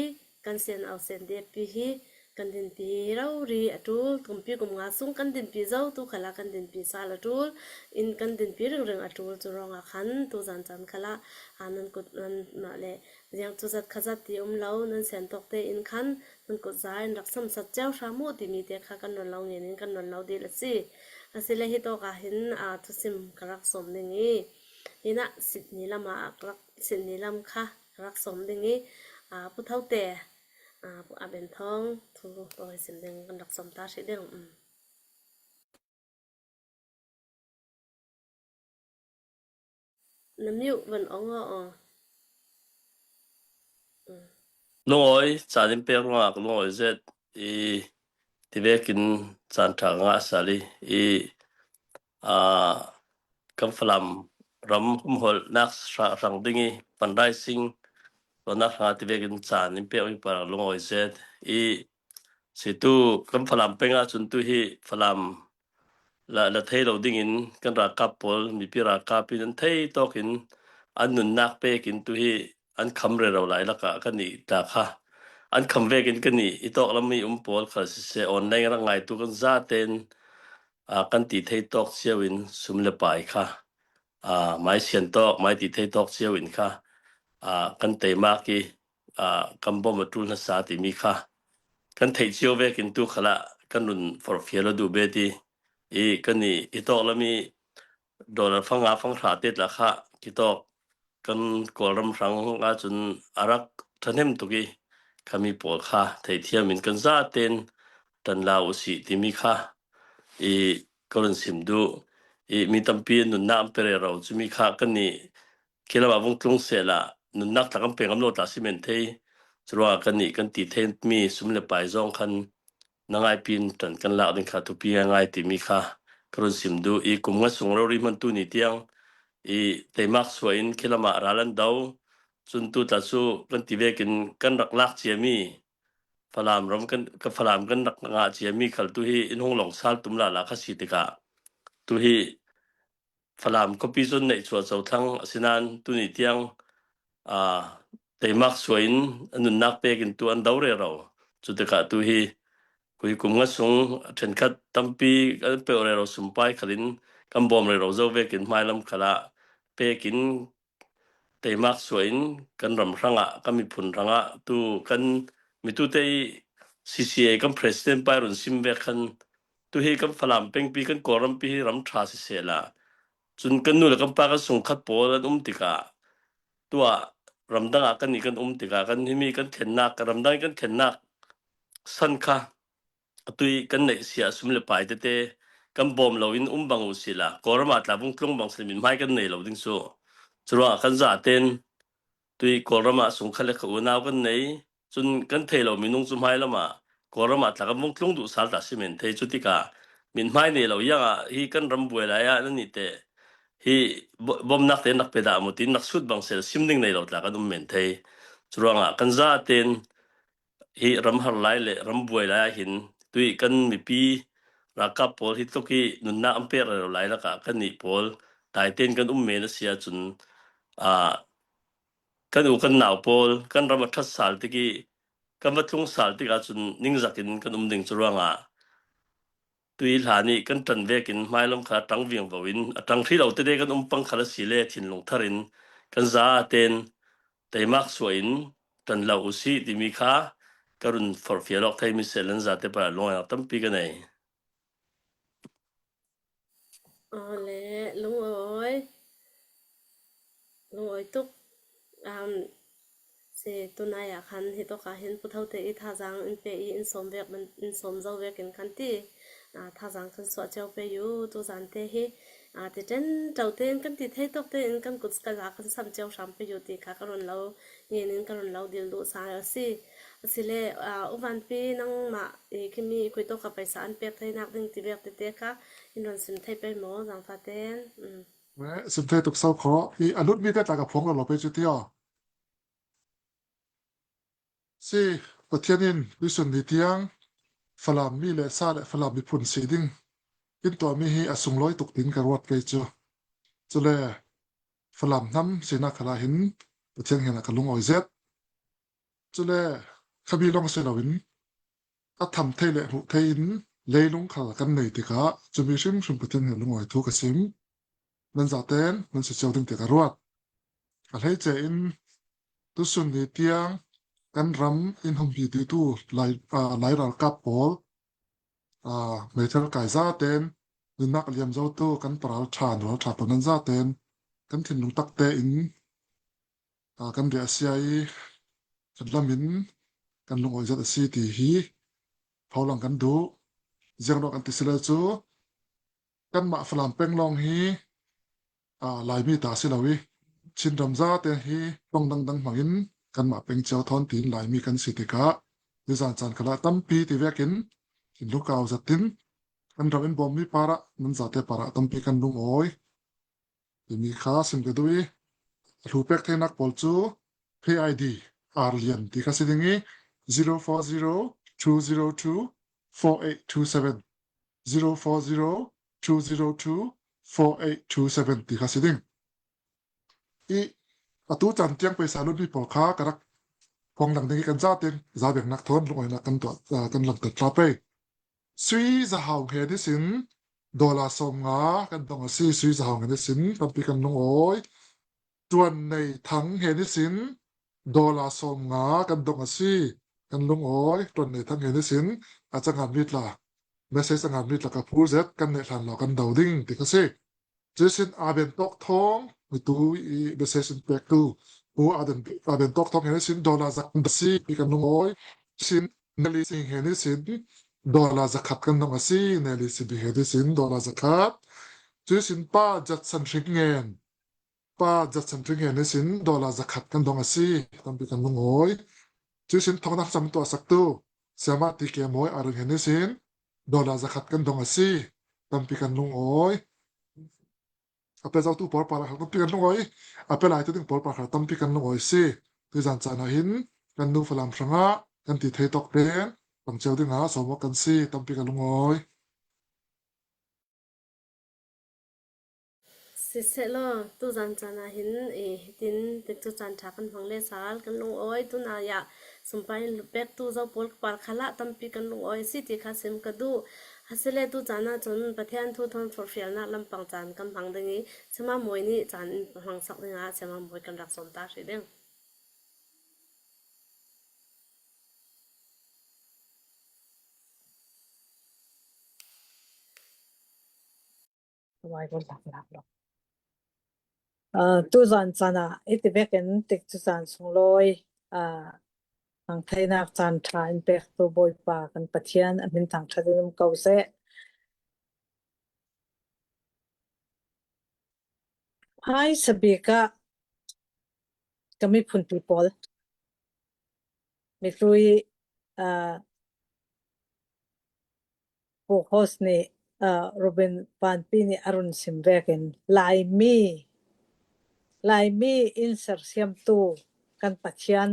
kan sian au sian deppi hi kan dinpi rori a ṭul, kumpi kum nga sung kan dinpi zo, tu khalah kan dinpi sal a ṭul, in kan dinpi ringring a ṭul, chu ruangah khan tuzan chan khalah, a, nan kut nan mah le ziang chu zat kha zat ti um lo, nan sian tawk te in khan nan kut za in rak samsat ciau hram u timi te kha kan rawn lo ngenin kan rawn lo dil a si. A si le hi tawkah hin, a, thusim ka rak sawm ding i, hinah Sydney lamah ka rak, Sydney lam kha ka rak sawm ding i, a, Pu Thaute, a, Pu Abenthawng thu tawh hi sim ding kan rak sawm ta hrih ding. Um. Na mute van awng aw. Lungawi, chan in pek ruangah ka lungawi zet i, ti vekin chan ṭha ka ngah sal i, i, a, kan Falam ram humhawlhnak hra-, hrang ding i fundraising ruahnak hrangah ti vekin chan in pek i par lungawi zet i, si tu kan Falam pengah chun tu hi Falam la, la thei lo dingin kan ralkap pawl, mipi ralkap in an thei tawkin an nunnak pekin tu hi an kham rero lai lakah kan nih ta kha. An kham vekin kan nih i tawk lam i um pawl khal siseh, online rak ngaitu kan zaten, a, kan ti thei tawk ciau in sum le pai kha, a, mai sian tawk, mai ti thei tawk ciau in kha, a, kan teimak i, a, kan bawm a ṭul nasa timi kha kan theih ciau vekin tu khalah kan run forhfial a duh bet i, i kan i, i tawk lam i dollar fanga fanghra te tla kha kitawk kan Kawlram hrang ah chun a rak ṭhahnem tuk i, khami pawl kha theithiam in kan zaten ṭan la u sih timi kha i ka run sim duh i, mi tampi nunnak an pe rero chumi kha kan i khi lamah vung tlung sehla nunnak tla kan pe ngam lo tla si men thei. Churuangah kan nih kan ti thei mi sum le pai zawng khan na ngaipin ṭan kan lak ding kha thupi ngai ngai timi kha ka run sim duh i, kum nga sung rori hmantu ni tiang i teimak suah in khi lamah ral an do. Chun tu tla chu kan ti vekin kan rak lak ciami Falam ram kan, ka Falam kan rak ngah ciami khal tu hi in hung long sal tum lala kha si tikah tu hi Falam khawpi zawn neih chuah zo thlang a si nan tuni tiang, a, teimak suah in a nunnak pekin tu an do rero. Chutikah tu hi khui kum nga sung a ṭhenkhat tampi kan peuh rero sumpai khalin kan bawm rero zo vekin hmailam khalah pekin teimak suah in kan ram hrangah, kan miphun hrangah, tu kan mitute i CCA kan president pa i run sim vek khan tu hi kan Falam pengpi kan Kawlrampi hi ram ṭha sisehla chun kan nu le kan pa kan sungkhat pawl an um tikah tuah ramdangah kan nih kan um tikah kan himi kan thlennak, ramdang i kan thlennak san kha a tui kan neih siah sum le pai tete kan bawm lo in um bang uh sila, Kawlramah tla vung tlung bang sila mithmai kan nei lo ding chu. Churuangah kan zaten tui Kawlramah sungkhat le kha unau kan nei, chun kan thei lo minung chu hmai lamah Kawlramah tla kan vung tlung duh sal ta si men thei. Chutikah mithmai nei lo iangah hi kan ram buai lai ah nan nih teh hi bo-, bawmnak te nak pe dah maw tiin nak sut bang sel sim ding nei lo tla kan um men thei. Churuangah kan zaten hi ram har lai le ram buai lai ah hin tui kan mipi ralkap pawl hi tluk hi nunnak an pek rero lai lakah kan nih pawl taiten kan um men a si ah chun, a, kan u kan nau pawl kan ram a ṭhat sal tik i kan va tlung sal tikah chun ningzakin kan um ding. Churuangah tui hla nih kan ṭan vekin hmailam kha a ṭang viangvo in a ṭang hrih lo tete kan um pang kha la si le thinlung tharin kan zaten teimak suah in ṭan lo u sih timi kha ka run forhfial awk thei mi seh, lan zate para lungainak tampi ka nei. Aw le, lungawi, lungawi tuk. Um, se tunai ah khan hi tawkah hin Pu Thaute i thazaang in pe i in sawm vek man, in sawm zo vekin kan ti. A, thazaang kan suah ciau pe u, tuzante hi, a, ti ṭen ṭo tein kan ti thei tawk tein kan kut kan za kan sam ciau hram pe u ti kha ka run lo ngenin ka run lo dil duh sa a si. Asile, aa, U Vanpi, nangmah, i, Kimi, i khuitawka paisa an pek theinak ding ti vek tete kha in rawn sim thei pei maw, zangfaten? Mm. Eh, sim thei tuk sau khaw. I, a lut mite tla ka phuang lo lo pei chu ti aw. Si, Pathian in tuisun ni tiang Falam mi leh sa leh Falam miphun si ding in tuah mi hi a sunglawi tuk tiin ka ruat kei chu. Chule Falam hnam sinak khalah hin Pathian hnenah ka lungawi zet. Chule khami lawng si loin a tham thei leh hmuh theiin leilung khal kan nei tikah chumi hrimhrim Pathian hnenah lungawi thu ka sim. Nan zaten nan si cheu ding ti ka ruat. A hleiche in tusun ni tiang kan ram in humhih duhtu lai, aa, lai ralkap pawl, aa, meithal kai zaten nunnak liam zotu kan paral ṭha nual ṭha pawl nan zaten kan thinlung takte in, aa, kan riahsia i kan lamin kan lungawi zet a si ti hi pholang kan duh. Ziang ruak kan ti si le chu kanmah Falam peng lawng hi, aa, Laimi ta si lo i, Chin ram zate hi ṭawng dang dang hmangin kanmah peng cheu thawn tiin Laimi kan si tikah, nizan chan khalah tampi ti vekin thinlung kau zatin kan ram in bawm mi parah, nan zate parah tampi kan lungawi timi kha sim ka duh i, a hlu pek theinak pawl chu K I D R Lian ti kha si ding i, zero four zero two zero two four eight two seven, zero four zero two zero two four eight two seven ti kha si ding. I, a tu chan tiang paisa lut mi pawl kha ka rak phuang lang ding i kan zaten za bengnak thawn lungawinak kan tuah, ah, kan lang tel tla pei. Sui Zahau Nghen i sin dollar sawmnga kan dong a si, Sui Zahau Nghen i sin tampi kan lungawi. Tuan Nei Thang Nghen i sin dollar sawmnga kan dong a si, kan lungawi. Tuan Nei Thang Nghen i sin a chang a mi tla, message a ngan mi tla ka phur zet, kan neh hlan lo kan do ding ti kha si. Chuisin a ben tawk thawng, mi tu i message in pektu, Pu a ben, a ben tawk thawng Nghen i sin dollar zakhat a si, pi kan lungawi. Sin Neli Sing Nghen i sin dollar zakhat kan dong a si, Neli Sing Nghen i sin dollar zakhat. Chuisin Pa Jatsan Hring Ngen, Pa Jatsan Hring Nghen i sin dollar zakhat kan dong a si, tampi kan lungawi. Chuisin thawknak sam tuahsaktu Siama T K Mawi a ring Nghen i sin dollar zakhat kan dong a si, tampi kan lungawi. A pe zotu pawl parah kha tampi kan lungawi. A pe laitu ding pawl parah kha tampi kan lungawi si. Tuizan chan ah hin kan nu Falam hrangah kan ti thei tawk pen pang cheu dingah sawmawk kan si, tampi kan lungawi. Siseh law, tuzan chan ah hin, eh, hitin tikcu chan ṭha kan hmang le sal kan lungawi, tunai ah sumpai in pektu zo pawl khalah tampi kan lungawi si ti kha sim ka duh. Asile tu chan ah chun Pathian thu thawn fawrhfialnak lampang chan kan hmang ding i, Siama Mawi nih chan in hmangsak dingah Siama Mawi kan rak sawm ta hrih ding. Aa, tuzan chan ah hiti vekin tikcu chan sunglawi, aa, hmang theinak chan ṭha in pektu Bawipa kan Pathian a hmin thangṭhat in um ko seh. Hmaisa bik ah ka miphunpi pawl, mitlui, aa, Pu Hos nih, aa, Robin Vanpi nih a run sim vekin Laimi, Laimi in sersiamtu kan Pathian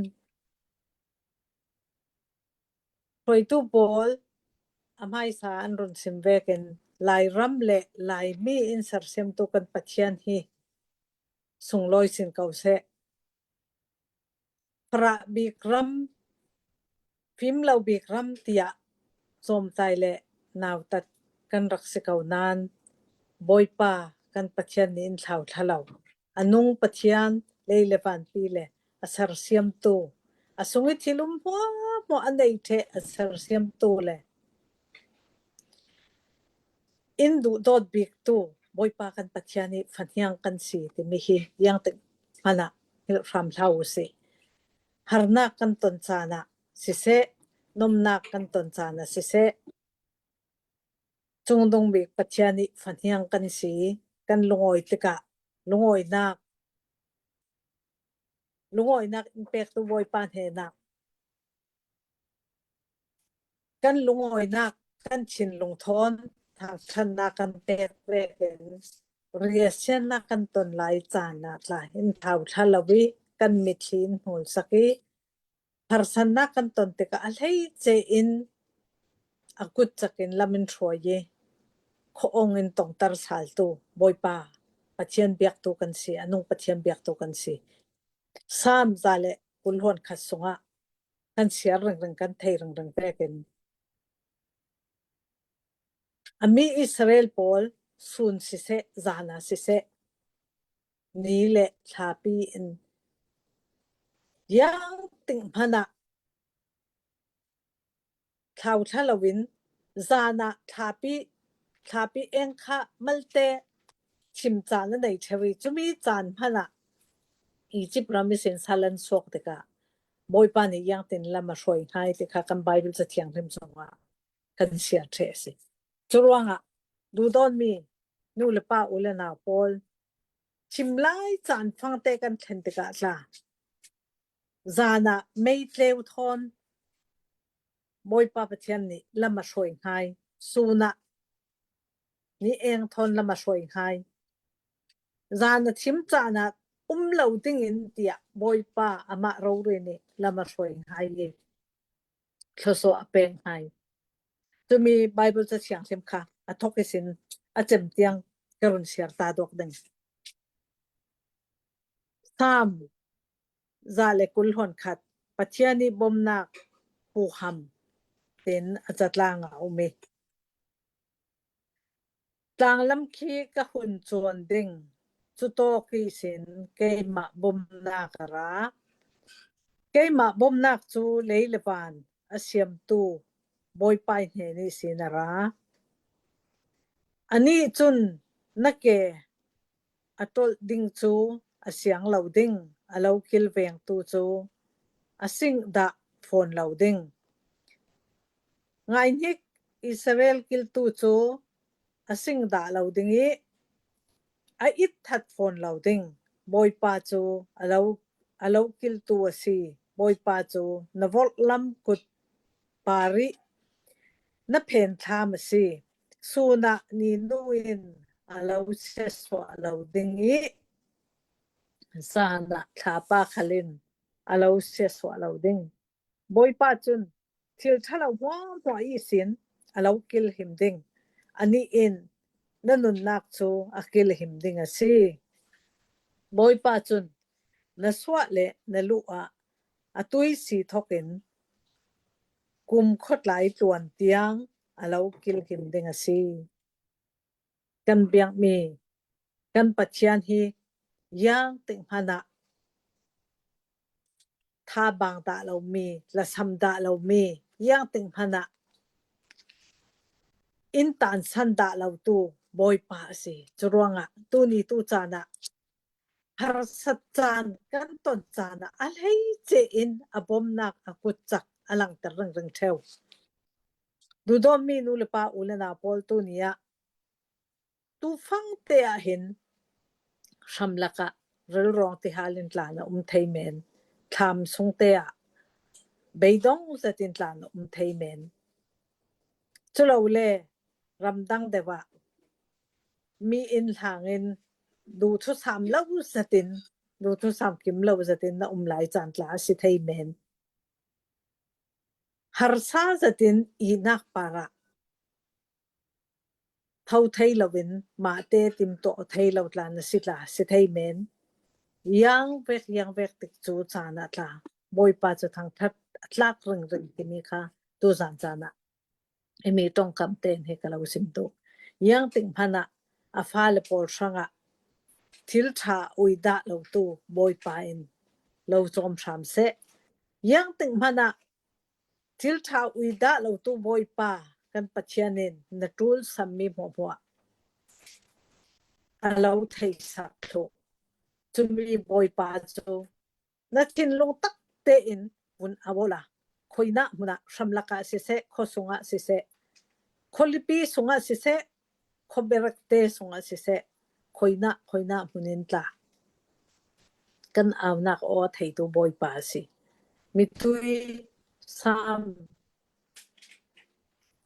hruaitu pawl a hmaisa an run sim vekin Lairam le Laimi in sersiamtu kan Pathian hi sunglawi sin ko seh. Farah bik ram, fim lo bik ram tiah cawmtai le nautat kan rak si ko nain Bawipa kan Pathian nih in thlauthla lo. A nung Pathian lei le vanpi le a sersiamtu, a sung i thil um hmuahhmuah a nei ṭheh a sersiamtu le in duhdawt biktu Bawipa kan Pathian ih fahniang kan si timi hi ziangtik hmanah hrilhhram hlah uh si. Harnak kan ton caan ah siseh, nomnak kan ton caan ah siseh, cungdung bik Pathian ih fahniang kan si, kan lungawi tikah lungawinak, lungawinak in pektu Bawipa hnenah Kan lungawinak, kan thinlung thawn thangṭhatnak kan pek vekin riahsiatnak kan ton lai caan ah tla in thau thla lo i kan mitthli in hnulsak i harsatnak kan ton tikah a hleice in a kutcak in lam in hruai i khuaawng in tongter saltu Bawipa Pathian biaktu kan si, a nung Pathian biaktu kan si. Saam za le kul hluan khat sungah kan siar ringring, kan thei ringring vekin a mi Israel pawl sun siseh, zan ah siseh, ni le thlapi in ziangtik hmanh ah thau thla loin zan ah thlapi, thlapi eng kha malte chim caan a nei ṭheu i cumi caan hmanh ah Egypt ram ihsin sal an suak tikah Bawipa nih ziangtin lam a hruai hngai ti kha kan Baibal Ca Thianghlim sungah kan siar ṭheh a si. Curuangah duhdawtmi nu le pa, u le nau pawl, chim lai caan fangte kan thlen tikah tla zan ah meitleu thawn Bawipa Pathian nih lam a hruai hngai, sun ah ni eng thawn lam a hruai hngai, zan a chim caan ah um lo dingin tiah Bawipa amah rori nih lam a hruai hngai i thluasuah a pek hngai. Cumi Baibal Ca Thianghlim kha a thawk ihsin a cem tiang ka run siar ta duak ding. Saam za le kul hluan khat, Pathian i bomnak huham, tin a catlang a um i, Tlanglam khi ka hun cuan ding, cutawk ihsin keimah bomnak a ra. Keimah bomnak cu lei le van a siamtu Bawipa hnen ihsin a ra. Anih cun na ke a ṭolh ding cu a siang lo ding, a lo kilvengtu cu a singh dah fawn lo ding. Ngaihnik, Israel kiltu cu a singh dah lo ding i a itthat fawn lo ding. Bawipa cu a lo, a lo kiltu a si. Bawipa cu na vorhlam kut par i na phenthlam a si. Sun ah ninu in a lo siatsuah lo ding i zan ah thlapa khal in a lo siatsuah lo ding. Bawipa cun thil ṭhalo hmuahhmuah ihsin a lo kilhim ding. Anih in na nunnak cu a kilhim ding a si. Bawipa cun na suah le na luh ah a tui si thawkin kumkhuatlai tluan tiang a lo kilhim ding a si. Kan biakmi kan Pathian hi ziangtik hmanh ah thabang dah lomi, lasam dah lomi, ziangtik hmanh ah in tansan dah lotu Bawipa a si. Curuangah tuni tu caan ah harsat caan kan ton caan ah a hleice in a bomnak a kutcak a langter ringring ṭheu. Duhdawtmi nu le pa, u le nau pawl, tuni ah tufangte ah hin hramlak ah rilrawng tihal in tlan a um thei men, thlam sungte ah beidong zat in tlan a um thei men. Culole ramdang deuh ah mi inn hlang in duhthusam lo zat in, duhthusam kim lo zat in na um lai caan tla a si thei men. Harsa zat in ihnak par ah tho thei lo in mahte timtuah thei lo tla na si tla si thei men. Ziangvek ziangvek tik cu caan ah tla Bawipa cu thangṭhat a tlak ringring timi kha tuzan caan ah i mi ṭongkam tein hi ka lo sim tu. Ziangtik hmanh ah a fale pawl hrangah thil ṭha ui dah lotu Bawipa in lo cawm hram seh. Ziangtik hmanh ah thil ṭha ui dah lotu Bawipa kan Pathian in na ṭul sammi hmuahhmuah a lo theisak thluh. Cumi Bawipa cu na thinlung tak tein vun a ual a, khuinah hmun ah, hramlak ah siseh, khua sungah siseh, khualipi sungah siseh, khuaberekte sungah siseh, khuinah, khuinah hmun in tla kan aunak aw theitu Bawipa a si. Mitui Saam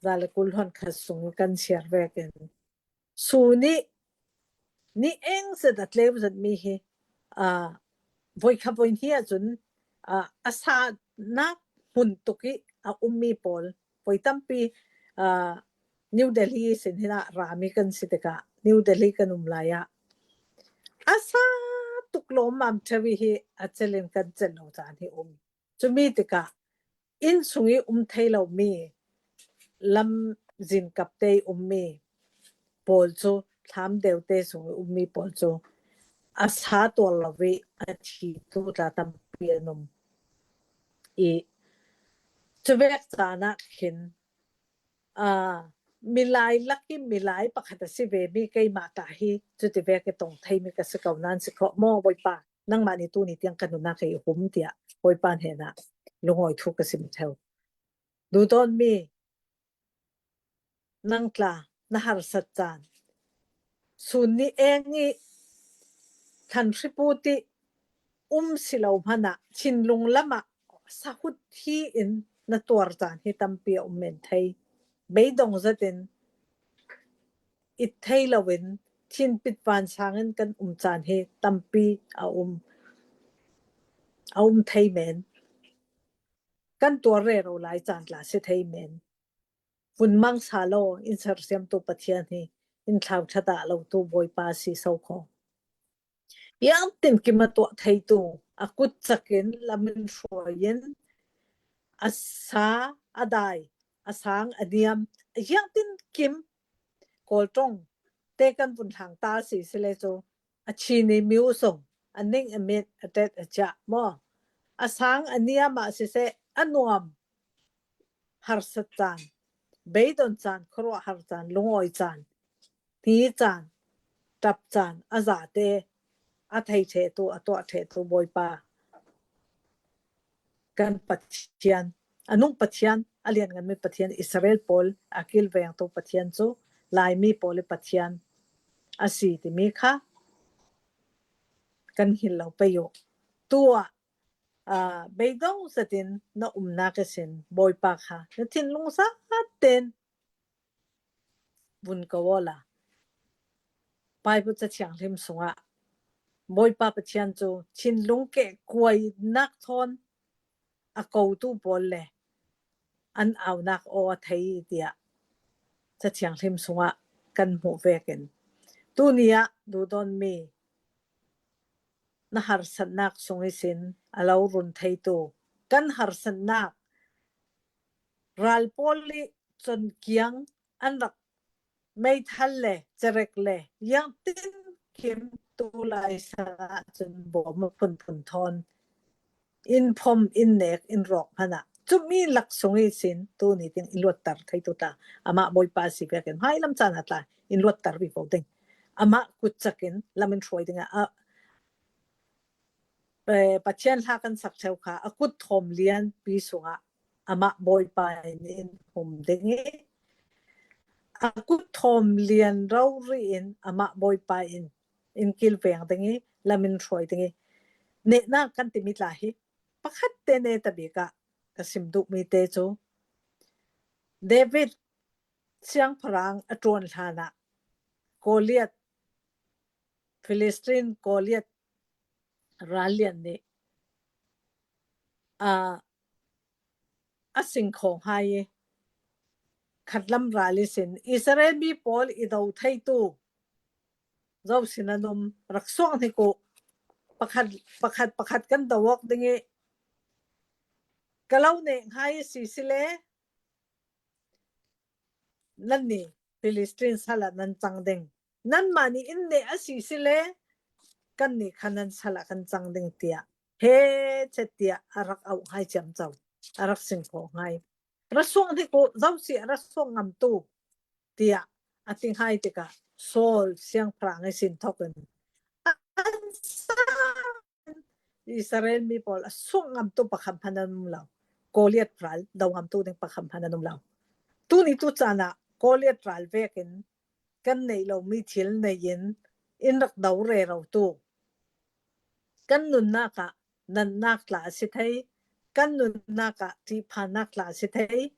Za le kul hon khat sung kan siar vekin. Suni ni eng zet a tleu zet mi hi, a, voi kha voi hni a cun, a, a sa nak hmun tuk i a ummi pawl voi tampi, a, New Delhi sin hinah rami kan si tikah New Delhi kan um lai ah a sa tuk lawmmam ṭheu i hi a celin kan cel lo caan hi um. Cumi tikah inn sung i um thei lomi lam zinkapte i ummi pawl cu, thlam deute sung i ummi pawl cu a sa tuar lo i a thitu tla tampi an um i, cuvek caan ah khin, aa, milai lak i milai pakhat a si vemi keimah tla hi cuti vek i tong theimi ka si ko nan si khawh maw, Bawipa? Nangmah nih tuni tiang ka nunnak i hum, tiah Bawipa hnenah lungawi thu ka sim ṭheu. Duhdawtmi, nang tla na harsat caan, sun ni eng i thlan hriput i um si lo hmanah thinlung lamah sahut hi in na tuar caan hi tampi a um men thei. Beidong zetin it thei loin thinpit vansang in kan um caan hi tampi a um, a um thei men. Kan tuar rero lai caan tla si thei men. Vun mang sa law, in sersiamtu Pathian hi in thlau ṭha dah lotu Bawipa si so kho. Iangtin kim a tuah theitu, a kut cakin lamin hruai in a sa a dai, a sang a niam, iangtin kim Kawl ṭong te kan vun hlang ta si si le cu a chini miu sung, a ning a mit, a tet a ciah maw, a sang a niam ah siseh, a nuam harsat caan, beidon caan, khuaruahhar caan, lungawi caan, hni caan, ṭap caan, a zate a thei ṭhehtu, a tuah ṭhehtu Bawipa kan Pathian, a nung Pathian, a liannganmi Pathian, Israel pawl a kilvengtu Pathian cu Laimi pawl i Pathian a si timi kha kan hil lo pei uh. Tuah, aa, beidong zetin na umnak ihsin Bawipa kha na thinlung zaten vun ko awla. Baibal Ca Thianghlim sungah Bawipa Pathian cu thinlung kehkuainak thawn a kotu pawl le an aunak aw a thei, tiah Ca Thianghlim sungah kan hmuh vekin, tuni ah duhdawtmi, na harsatnak sung ihsin a lo run theitu, kan harsatnak ral pawl i conkiang an rak meithal le cerek le iangtin kim tu lai san ah cun bawm a phunphun thawn in phom, in nek, in rawk hmanah cumi lak sung ihsin tuni ding in luatter theitu tla amah Bawipa si vekin hmailam caan ah tla in luatter vivo ding. Amah kut cakin lam in hruai dingah a, eh, Pathian hla kan sak ṭheu kha a kut thawm lianpi sungah amah Bawipa in in hum ding i, a kut thawm lian rori in amah Bawipa in in kilveng ding i, lam in hruai ding i, nehnak kan timi tla hi pakhat te ne tabik ah ka sim duhmi te cu David siangpahrang a ṭuan hlanah Goliath, Philistine Goliath rallian nih, aa, a singkhawng hai i khatlam ral ihsin Israel mi pawl i do theitu zo sin an um, rak suak hnik uh, pakhat, pakhat, pakhat kan do awk ding i ka lo neh ngai a si si le nannih Philistine sal ah nan cang ding. Nanmah nih in neh a si si le kannih kha nan sal ah kan cang ding, tiah he chet tiah a rak auh ngai ciamco, a rak singkhawng ngai. Ra suak hnik uh, zosi a ra suak ngamtu, tiah a ti ngai tikah Saul siangpahrang i sin thawk in an sa Israel mi pawl a suak ngamtu pakhat hmanh an um lo. Goliath ral do ngamtu ding pakhat hmanh an um lo. Tuni tu caan ah Goliath ral vekin kan neih lomi thil nei in in rak do rero tu, kan nunnak ah natnak tla a si thei, kan nunnak ah ṭihphannak tla a si thei,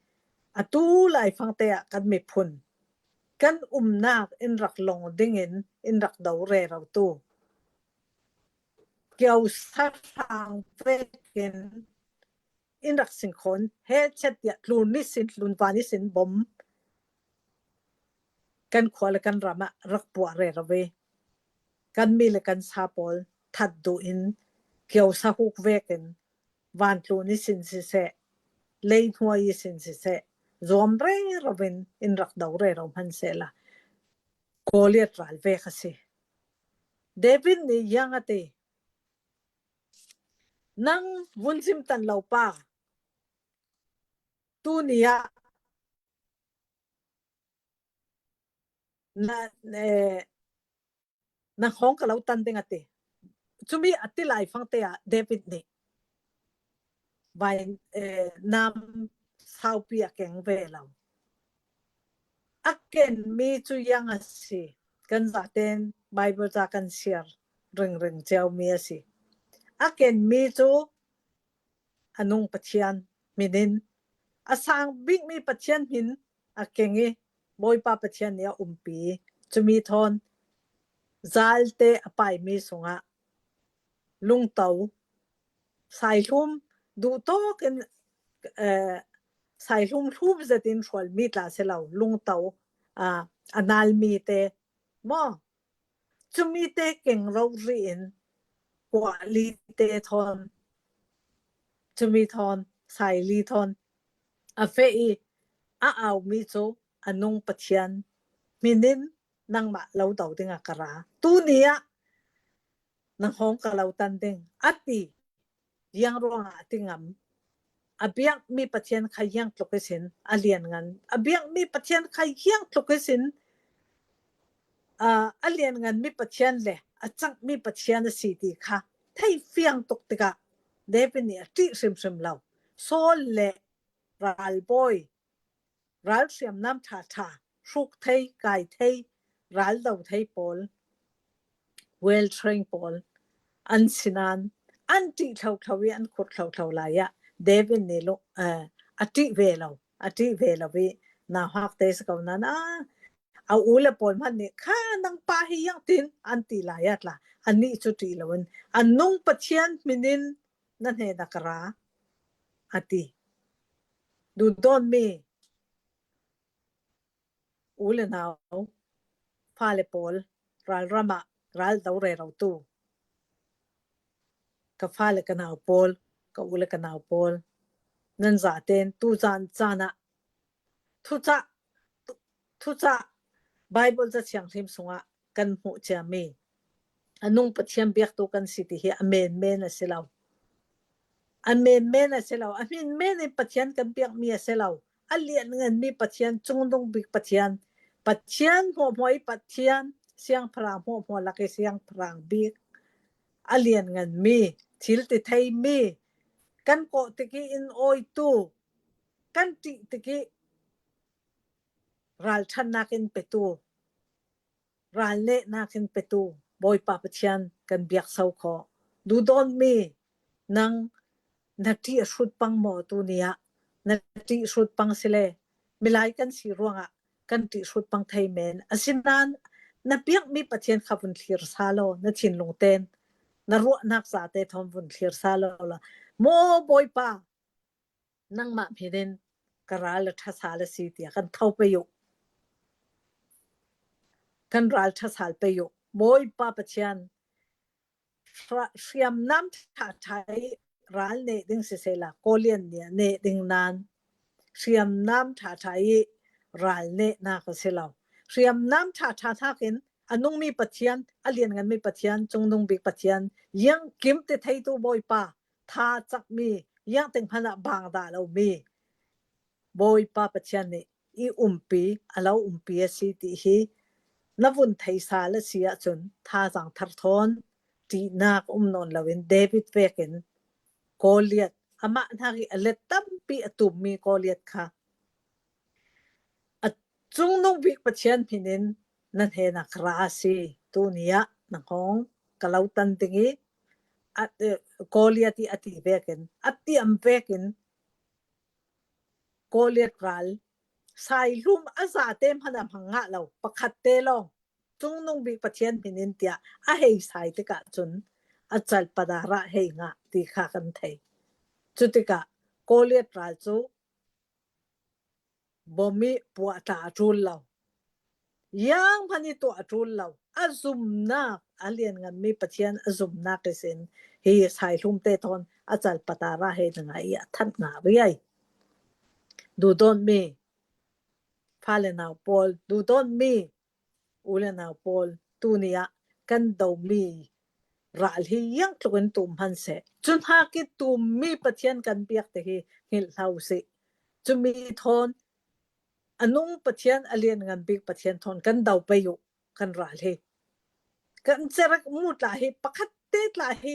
Atu laifangte ah kan miphun, kan umnak in rak long dingin in rak do rerotu, kiosa hrang vekin in rak sinkhon, he chet tiah tlun ihsin, tlun van ihsin bom kan khua le kan ram ah rak puah rero ve. Kan mi le kan sa pawl that duh in, kiosa huk vekin, vantlun ihsin siseh, leihnuai ihsin siseh, zuam rero in in rak do rero hman sehla, Goliath ral vek a si. David nih ziang a ti, nang vun zimtan lo pa, tuni ah na, eh, nang hawng ka lo tan ding a ti. Cumi a ti laifangte ah David nih vai, eh, nam saupi a keng ve lo. A ken mi cu ziang a si, kan zaten Bible ca kan siar ringring cio mi a si. A ken mi cu a nung Pathian hmin in, a sang bik mi Pathian hmin a keng i, Bawipa Pathian nih a umpi. Cumi thawn zalte a paimi sungah lungto, saihlum duhtawk in, eh, saihlum hlum zetin hrualmi tla si lo, lungto, ah, a nalmi te maw, cumi te keng rori in, kuahli te thawn, cumi thawn, saili thawn a feh i, a aumi cu a nung Pathian hmin in nangmah lo do dingah ka ra. Tuni ah nang hawng ka lo tan ding a ti. Ziang ruangah a ti ngam? A biakmi Pathian kha ziang tluk ihsin a lianngan, a biakmi Pathian kha ziang tluk ihsin, aa, a liannganmi Pathian le a cangmi Pathian a si ti kha thei fiang tuk tikah David nih a ṭih hrimhrim lo. Saul le ralbawi, ral hriamnam ṭhaṭha, hruk thei, kai thei, ral do thei pawl, well trained pawl an si nain an ṭih thlothlo i an khurh thlothlo lai ah David nih lu-, eh, a ṭih ve lo, a ṭih ve lo i nauhak te si ko nain, ah, a u le pawl hmanh nih kha nang pa hi ziangtin an ti lai ah tla, anih cu ṭih loin a nung Pathian hmin in na hnenah ka ra, a ti. Duhdawnmi u le nau, fale pawl, ralram ah ral do rerotu, ka fale ka nau pawl, ka u le ka nau pawl, nan zaten tu zan zan ah thucah, thucah Bible Cathianghlim sungah kan hmuh ciami a nung Pathian biaktu kan si ti hi a menmen a si lo. A menmen a si lo, a hminmen in Pathian kan biakmi a si lo. A liannganmi Pathian, cungnung bik Pathian, Pathian hmuahhmuah i Pathian, siangpahrang hmuahhmuah lak i siangpahrang bik, a liannganmi, thil ti theimi, kan kawh tik i in awitu, kan ṭih tik i ralṭhatnak in petu, ral nehnak in petu Bawipa Pathian kan biak so khawh. Duhdawnmi, nang na ṭih a hrut pang maw tuni ah? Na ṭih hrut pang si le, milai kan si ruangah kan ṭih hrut pang thei men. Asinain na biakmi Pathian kha vun thlir sa law, na thinlung ten na ruahnak zate thawn vun thlir sa law la, maw Bawipa, nangmah hmin in ka ral a ṭha sal a si tiah kan tho pei uh. Kan ral ṭha sal pei uh. Bawipa Pathian, hra-, hriamnam ṭhaṭha i ral neh ding siseh la, Goliath nih a neh ding nain hriamnam ṭhaṭha i ral nehnak a si lo. Hriamnam ṭhaṭha hnakin a nungmi Pathian, a liannganmi Pathian, cungnung bik Pathian, ziangkim ti theitu Bawipa, tha cakmi, ziangtik hmanh ah bang dah lomi Bawipa Pathian nih i umpi, a lo umpi a si ti hi na vun thei sal a si ahcun, thazaang thar thawn ṭihnak um nawn loin David vekin Goliath, amah hnak i a let tampi a tummi Goliath kha a cungnung bik Pathian hmin in na hnenah ka ra a si. Tuni ah na hngawng ka lo tan ding i, a, eh, Goliath i a ti vekin, a tiam vekin Goliath ral, saihlum a zate hman a hmang ngah lo, pakhatte lawng, Cungnung Bik Pathian hmin in tiah a hei sai tikah cun a calpada rah hei ngah ti kha kan thei. Cutikah Goliath ral cu bom i puah tla a ṭul lo. Zianghman i tuah a ṭul lo. A zumnak, a liannganmi Pathian a zumnak ihsin hi saihlumte thawn a calpada rah hei na ngah i a thanh ngah riai. Duhdawtmi fale nau pawl, duhdawtmi u le nau pawl, tuni ah kan domi ral hi ziangtlukin tum hman seh. Cu hnakin tummi Pathian kan biak te hi hngilh hlah u sih. Cumi thawn a nung Pathian, a lianngan bik Pathian thawn kan do pei uh kan ral hi. Kan cerak mu tla hi, pakhatte tla hi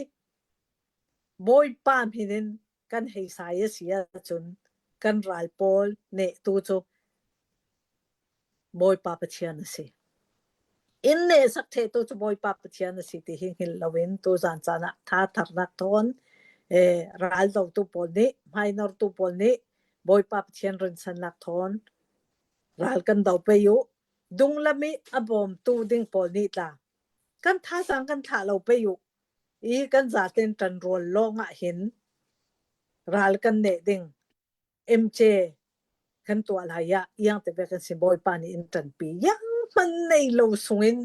Bawipa hmin in kan hei sai a si ahcun kan ral pawl nehtu cu Bawipa Pathian a si. In nehsak ṭhehtu cu Bawipa Pathian a si ti hi hngilh loin tuzan caan ah thatharnak thawn, eh, ral dotu pawl nih, hmainortu pawl nih Bawipa Pathian rinsannak thawn ral kan do pei uh. Dunglam i a bawmtu ding pawl nih tla kan thazaang kan thlah lo pei uh i kan zaten ṭanrual lawngah hin ral kan neh ding. M J kan tuah lai ah iangte ve kan si, Bawipa nih in ṭanpi, zianghman nei lo sungin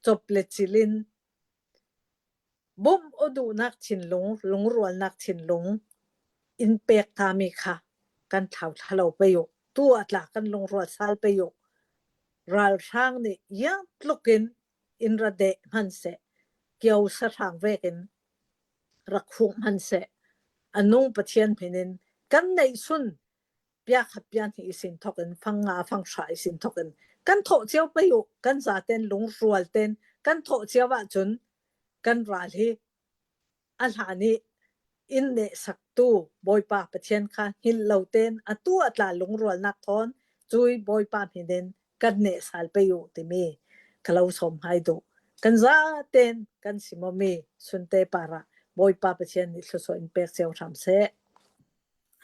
cop le cil in bawm aw duhnak thinlung, lungrualnak thinlung in pek tami kha kan thlau thla lo pei uh. Tu a tla kan lungrual sal pei uh. Ralhrang nih ziangtlukin in ra deh hman seh, kio sahrang vekin rak khuk hman seh. A nung Pathian hmin in kan neihsun piakhat piahnih ihsin thokin, fang nga fang hra ihsin thokin kan thawh cio pei uh. Kan zaten lungrual ten kan thawh cio ahcun kan ral hi a hlan i in nehsaktu Bawipa Pathian kha hngilh lo ten atu a tla lungrualnak thawn cui Bawipa hmin in kan neh sal pei uh timi ka lo sawm hai duh. Kan zaten kan simawmi sunte parah Bawipa Pathian nih thluasuah in pek cio hram seh.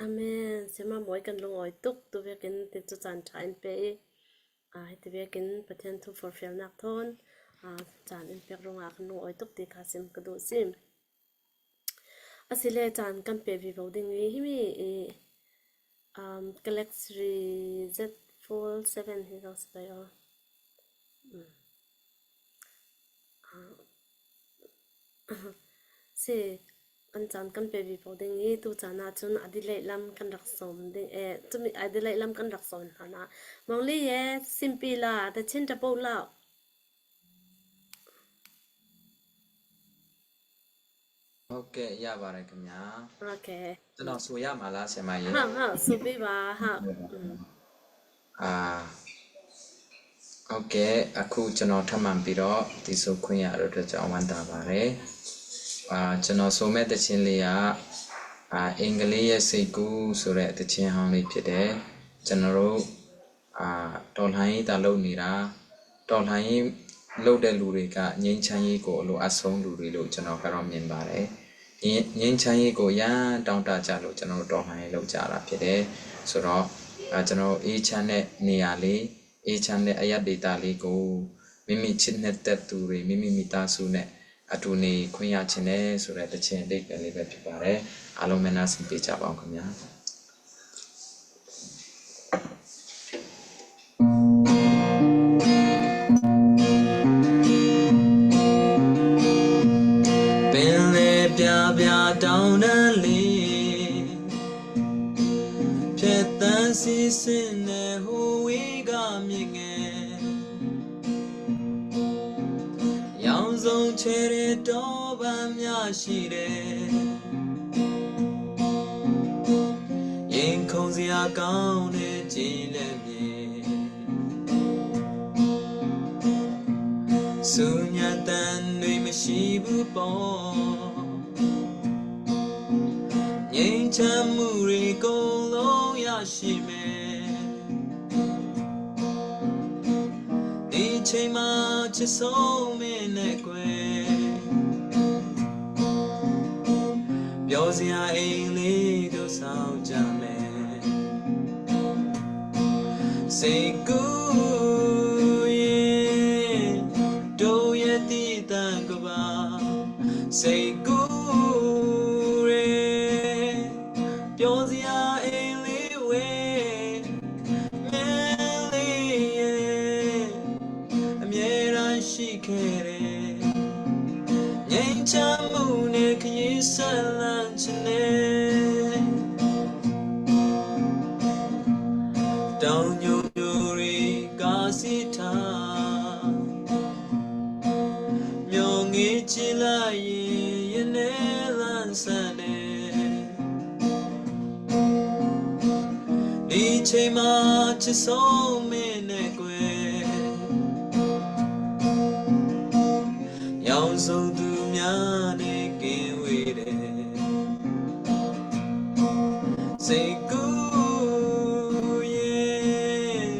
Amen. Sima mawi kan lungawi tuk tu vekin ti cu caan ṭha in pe i, aa, hiti vekin Pathian thu forhfialnak thawn, aa, caan in pek ruangah kan lungawi tuk ti kha sim ka duh si. Asile caan kan pe vivo ding i himi i, um, Galaxy Z Fold seven hi lo si bai aw. Um. Ah. Si, kan caan kan pe vivo ding i tu caan ah cun a dihlei lam kan rak sawm ding, eh, cumi a dihlei lam kan rak sawm hna. Mawngli ye, simpi la, ta chin ta po la. Okay, ရပါတယ်ခင်ဗျာ။ Okay. ကျွန်တော်ဆိုရမှာလား ဆရာမကြီး။ ဟုတ်၊ ဟုတ်၊ ဆိုပေးပါ။ ဟုတ်။ อืม။ အာ၊ Okay, အခုကျွန်တော်ထပ်မံပြီးတော့သီဆိုခွင့်ရတဲ့အတွက်ကြောင့်ဝမ်းသာပါတယ်။ အာ၊ ကျွန်တော်ဆိုမဲ့သီချင်းလေးက၊ အာ၊ အင်္ဂလိပ်ရဲ့စိတ်ကူးဆိုတဲ့သီချင်းဟောင်းလေးဖြစ်တယ်။ ကျွန်တော်တို့၊ အာ၊ တော်လှန်ရေးသာလုပ်နေတာ၊ တော်လှန်ရေးလုပ်တဲ့လူတွေကငြိမ်းချမ်းရေးကိုအလိုအပ်ဆုံးလူတွေလို့ကျွန်တော်ကတော့မြင်ပါတယ်။ ငြိမ်း၊ ငြိမ်းချမ်းရေးကိုအရမ်းတောင့်တကြလို့ကျွန်တော်တို့တော်လှန်ရေးလုပ်ကြတာဖြစ်တယ်။ ဆိုတော့၊ အာ၊ ကျွန်တော်တို့အေးချမ်းတဲ့နေရာလေး၊ အေးချမ်းတဲ့အရပ်ဒေသလေးကိုမိမိချစ်နှစ်သက်သူတွေ၊ မိမိမိသားစုနဲ့အတူနေခွင့်ရချင်တယ်ဆိုတဲ့သီချင်းအဓိပ္ပာယ်လေးပဲဖြစ်ပါတယ်။ အားလုံးပဲနားဆင်ပေးကြပါဦးခင်ဗျာ။ ပင်လယ်ပြားပြားတောင်တန်းလေးဖြတ်သန်းစီးဆင်းတဲ့ဟိုဝေးကမြစ်ငယ် ရောင်စုံချယ်တဲ့တောပန်းများရှိတဲ့ ရင်ခုန်စရာကောင်းတဲ့ကြည်လင်မြေ ဆူညံသံတွေမရှိဘူးပေါ့ ငြိမ်းချမ်းမှုတွေအကုန်လုံးရရှိမယ်။ ဒီချိန်မှာချစ်ဆုံးမင်းနဲ့ကွယ် ပျော်စရာအိမ်လေးတို့ဆောက်ကြမယ်။ စိတ်ကူးရင်တို့ရဲ့သီးသန့်ကမ္ဘာ စိတ်ကူးရင်ပျော်စရာအိမ်လေးဝဲ မင်းလေးရဲ့ အမြဲတမ်းရှိခဲ့တဲ့ ငြိမ်းချမ်းမှုနဲ့ခရီးဆက်လှမ်းချင်တဲ့ တောင်ညိုညိုတွေကစီးထား မျော်ငေးကြည့်လိုက်ရင် ရန်နဲ့လမ်းဆန်တယ်။ ဒီချိန်မှာချစ်ဆုံးမင်းနဲ့ကွယ် ရောင်စုံသူများနဲ့ကင်းဝေးတယ်။ စိတ်ကူးရင်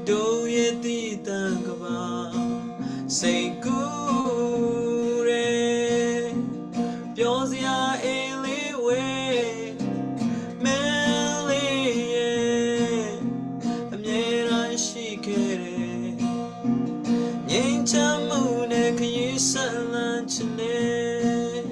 တို့ရဲ့သီးသန့်ကမ္ဘာ စိတ်ကူးတယ်။ ပျော်စရာအိမ်လေးဝဲ မင်းလေးရဲ့ အမြဲတမ်းရှိခဲ့တဲ့ ငြိမ်းချမ်းမှုနဲ့ခရီးဆက်လှမ်းချင်တဲ့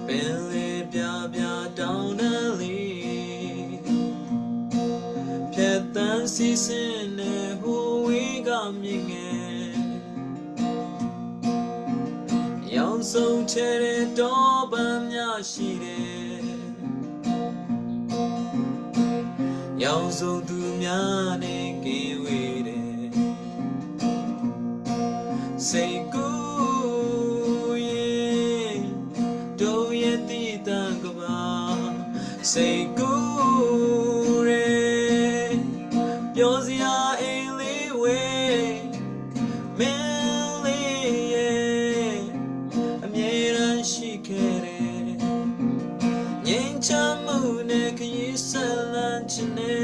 ပင်လယ်ပြပြတောင်တန်းလေးဖြတ်သန်းစီးဆင်းတဲ့ဟိုဝေးကမြင်ငယ် ရောင်စုံထဲတဲ့တောပန်းများရှိတယ်။ ရောင်စုံသူများနဲ့ကင်းဝေးတယ်။ စိတ်ကူးရင်တို့ရဲ့သီးသန့်ကမ္ဘာ စိတ်ကူးတယ်။ ပျော်စရာအိမ်လေးဝဲ မင်းလေးရဲ့ အမြဲတမ်းရှိခဲ့တဲ့ ငြိမ်းချမ်းမှုနဲ့ခရီးဆက်လှမ်းချင်တဲ့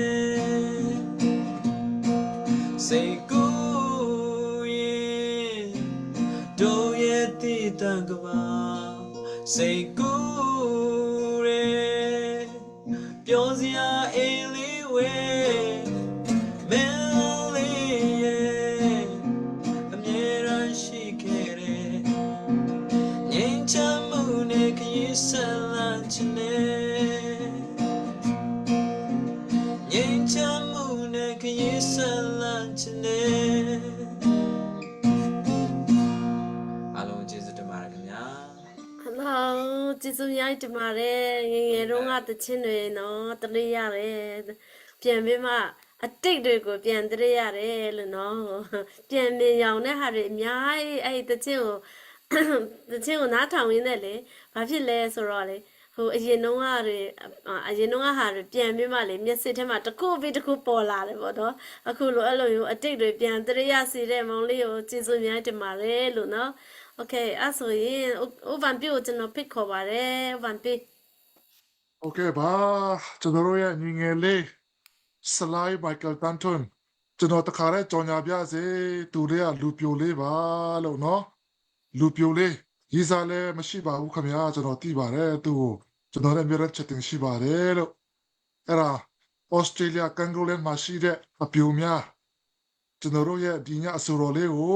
စိတ်ကူးရင်တို့ရဲ့သီးသန့်ကမ္ဘာ စိတ်ကူးတယ်။ ပျော်စရာအိမ်လေးဝဲ မင်းလေးရဲ့ အမြဲတမ်းရှိခဲ့တဲ့ ငြိမ်းချမ်းမှုနဲ့ခရီးဆက်လှမ်းချင်တဲ့ ငြိမ်းချမ်းမှုနဲ့ခရီးဆက်လှမ်းချင်တဲ့ အားလုံးကျေးဇူးတင်ပါတယ်ခင်ဗျာ။ ဟယ်လို ကျေးဇူးအများကြီးတင်ပါတယ်။ ငယ်ငယ်တုန်းကသီချင်းတွေနော် တလေးရတယ်။ ပြန်ပြီးမှအတိတ်တွေကိုပြန်တလေးရတယ်လို့နော်။ ပြန်မြင်ရောင်တဲ့ဟာတွေအများကြီး အဲ့ဒီသီချင်းကို သီချင်းကိုနားထောင်ရင်းနဲ့လေ ဘာဖြစ်လဲဆိုတော့လေ ဟိုအရင်တုန်းကတွေ အရင်တုန်းကဟာတွေပြန်ပြီးမှလေ မျက်စိထဲမှာတစ်ခုပြီးတစ်ခုပေါ်လာတယ်ပေါ့နော်။ အခုလိုအဲ့လိုမျိုးအတိတ်တွေပြန်တလေးရစေတဲ့မောင်လေးကိုကျေးဇူးအများကြီးတင်ပါတယ်လို့နော်။ Okay အဲ့ဆိုရင်ဦးဦးဗန်ပြည့်ကိုကျွန်တော်ဖိတ်ခေါ်ပါတယ် ဦးဗန်ပြည့်။ Okay ပါ။ ကျွန်တော်တို့ရဲ့ညီငယ်လေး Salai Michael Tanton ကျွန်တော်တခါတည်းကြော်ညာပြစေ။ သူလေးကလူပြိုလေးပါလို့နော်။ လူပြိုလေး။ ရည်းစားလည်းမရှိပါဘူးခင်ဗျာ။ ကျွန်တော်သိပါတယ်။ သူ့ကိုကျွန်တော်နဲ့အမြဲတမ်း chatting ရှိပါတယ်လို့။ အဲ့ဒါ Australia Kangaroland မှာရှိတဲ့အပြိုများ ကျွန်တော်တို့ရဲ့ဒီညအဆိုတော်လေးကို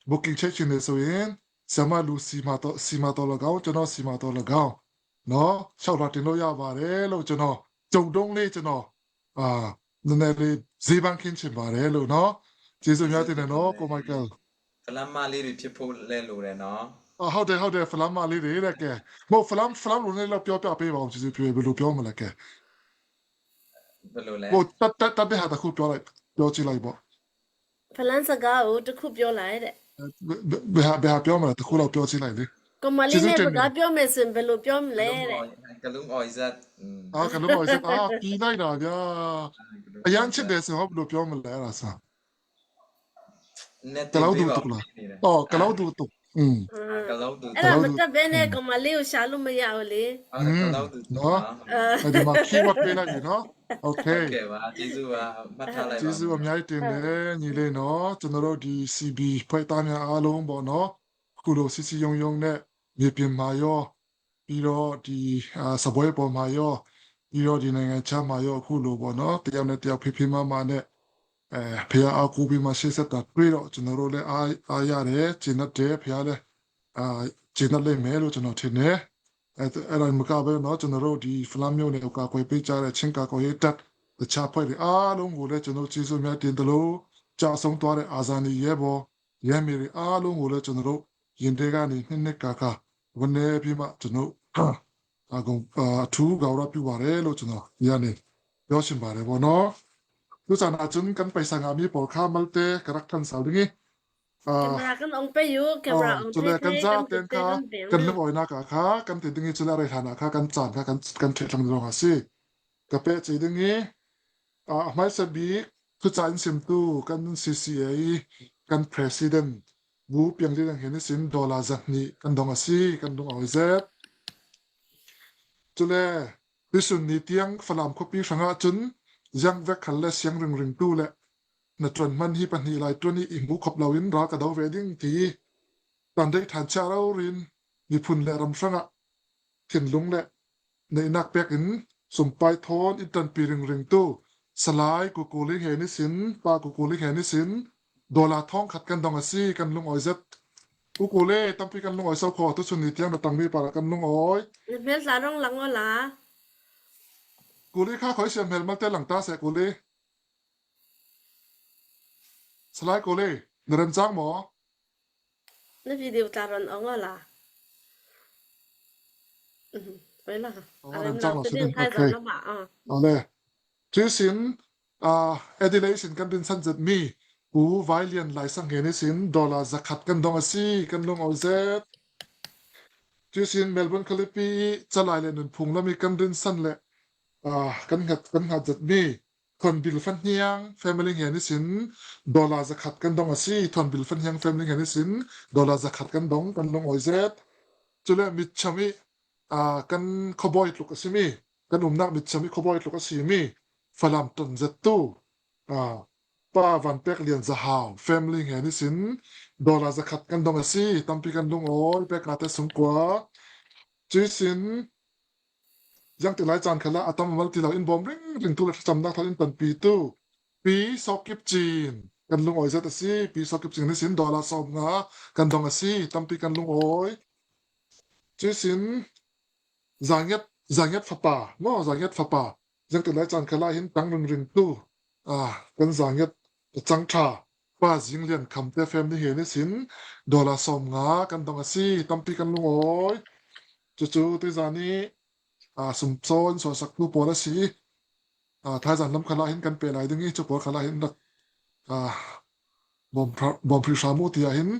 booking ချိတ်ချင်တယ်ဆိုရင် ဆရာမလူစီမှာတော့ စီမှာတော့လည်းကောင်း ကျွန်တော်စီမှာတော့လည်းကောင်းနော် လျှောက်လွှာတင်လို့ရပါတယ်လို့ ကျွန်တော် ကြုံတုန်းလေး ကျွန်တော် အာ နည်းနည်းလေး ဈေးပန်းခင်းချင်ပါတယ်လို့နော်။ ကျေးဇူးများတင်တယ်နော် ကို Michael။ ဖလမ်းမလေးတွေဖြစ်ဖို့လဲလိုတယ်နော်။ အာ ဟုတ်တယ် ဟုတ်တယ် ဖလမ်းမလေးတွေတဲ့။ ကဲ မဟုတ် ဖလမ်း ဖလမ်းလိုနဲ့တော့ပြောပြပေးပါဦး။ ကျေးဇူးပြု ဘယ်လိုပြောမလဲ။ ကဲ ဘယ်လိုလဲ။ ဟို တတ် တတ် တတ်တဲ့ဟာတစ်ခုပြောလိုက် ပြောကြည့်လိုက်ပေါ့။ ဖလမ်းစကားကိုတစ်ခုပြောလိုက်တဲ့။ ဘယ် ဘယ်ဟာ ဘယ်ဟာပြောမလဲ။ တစ်ခုလောက်ပြောကြည့်လိုက်လေ။ ကိုမလေးနဲ့စကားပြောမယ်ဆိုရင်ဘယ်လိုပြောမလဲတဲ့။ ကလုံးအော် ကလုံးအော် is that อืม အာ ကလုံးအော် is that အာ ပြီးလိုက်တာဗျာ။ အရမ်းချစ်တယ်ဆိုတော့ဘယ်လိုပြောမလဲ။ အဲ့ဒါဆို နည်း ကလောက်တူတူလား။ အော် ကလောက်တူတူ။ อืม ကလောက်တူ အဲ့ဒါ ကလောက်တူ မတက်ဘဲနဲ့ ကမလေးကို ရှာလို့မရဘူးလေ။ ဟုတ်တယ် ကလောက်တူ နော်။ အဲ။ အဲ့ဒီမှာ key word ပေးလိုက်ပြီနော်။ Okay။ Okay ပါ။ ကျေးဇူးပါ။ မှတ်ထားလိုက်ပါ။ ကျေးဇူးအများကြီးတင်တယ်ညီလေးနော်။ ကျွန်တော်တို့ဒီ C B အဖွဲ့သားများအားလုံးပေါ့နော်။ အခုလို စည်းစည်းရုံးရုံးနဲ့ မြေပြင်မှာရော ပြီးတော့ဒီ၊ အာ၊ စားပွဲပေါ်မှာရော၊ ပြီးတော့ဒီနိုင်ငံခြားမှာရော အခုလိုပေါ့နော်။ တစ်ယောက်နဲ့တစ်ယောက် ဖေးဖေးမမနဲ့ အဲ၊ ဘုရားအားကိုးပြီးမှ ရှေ့ဆက်တာတွေ့တော့ ကျွန်တော်တို့လည်း အား၊ အားရတယ်။ ကျေနပ်တယ်။ ဘုရားလည်း၊ အာ၊ ကျေနပ်လိမ့်မယ်လို့ ကျွန်တော်ထင်တယ်။ အဲ၊ အဲ့ဒါမကဘဲနော်၊ ကျွန်တော်တို့ဒီ ဖလမ်းမြို့နယ်ကို ကာကွယ်ပေးကြတဲ့ ချင်းကာကွယ်ရေးတပ် တခြားအဖွဲ့တွေအားလုံးကိုလည်း ကျွန်တော်ကျေးဇူးအများတင်သလို၊ ကျဆုံးသွားတဲ့ အာဇာနည်ရဲဘော် ရဲမေတွေအားလုံးကိုလည်း ကျွန်တော်တို့ ရင်ထဲကနေ နှစ်နှစ်ကာကာ ဝမ်းနည်းပြီးမှ ကျွန်တော်၊ အာ၊ ဂုဏ်၊ အာ၊ အထူးဂါဝရပြုပါတယ်လို့ ကျွန်တော် ဒီကနေ ပြောချင်ပါတယ်ပေါ့နော်။ Tuchan ah cun kan paisa ngahmi pawl kha malte ka rak ṭhanso ding i, ah, camera kan ong pe u, camera, ah, ong cule kan zate kha kan lungawinak ah kha kan ti ding i, cule a rei hlan ah kha kan caan kha kan, kan ṭheh thlang ding a si. Ka peh ci ding i, ah, a hmaisa bik thucah in simtu kan C C A i kan president Bu Piang Lian Ang hin ihsin dollar zahnih kan dong a si, kan lungawi zet. Cule tuisun ni tiang Falam khuapi hrangah cun ziangvek khal le siang ringringtu le na ṭuan hman hi pahnih lai ṭuan i i hmuh khop loin ra ka do ve ding ti i tan dei ṭhan chia rori in miphun le ram hrangah thinlung le neihnak pek in sumpai thawn in ṭanpi ringringtu Salai Kukuli Hen ihsin, Pa Kukuli Hen ihsin dollar thawng khat kan dong a si, kan lungawi zet. Kukuli, tampi kan lungawi so kho, tuchun ni tiang na tangmi parah kan lungawi. Na hmel tla rong lang awla. Kuli kha khoi siam hmel malte lang ta seh Kuli. Salai Kuli, na remcang maw? Na video tla ron ong awla. Mhm, poi la. Oh, a rem remcang lo si ding, khai zong lama, ah. Awle. Tuisin, ah, Adelaide sin kan rinsan zetmi Pu Vai Lian Lai Sang Hen ihsin dollar zakhat kan dong a si, kan lungawi zet. Tuisin Melbourne khalipi i Calai le Nunphung lam i kan rinsan le, ah, kan ngat, kan ngat zetmi Thuanbil Fan Hniang family Hen ihsin dollar zakhat kan dong a si. Thuanbil Fan Hniang family Hen ihsin dollar zakhat kan dong, kan lungawi zet. Cule mitcham i, ah, kan khuabawi tluk a simi, kan umnak mitcham i khuabawi tluk a simi Falam ṭan zettu, ah, Pa Van Pek Lian Za Hau family Hen ihsin dollar zakhat kan dong a si. Tampi kan lungawi, pek ate sungkua. Cuisin ziangti lai caan khalah a tam a mal ti lo in bawm ringringtu le thlacamnak thawn in ṭanpitu Pi Sawkip Cin kan lungawi zet a si. Pi Sawkip Cin ihsin dollar sawmnga kan dong a si. Tampi kan lungawi. Cuisin Zangiat, Zangiat fapa maw, Zangiat fapa, ziangti lai caan khalah hin tang ringringtu, ah, kan Zangiat cangṭha Pa Zing Lian Kham te family Hen ihsin dollar sawmnga kan dong a si. Tampi kan lungawi. Cucu tuizan i, ah, sumsaw in suahsaktu pawl a si i, ah, thaizan lam khalah hin kan peh lai ding i, cu pawl khalah hin rak, ah, bawm hra-, bawm hrihra mu tiah hin,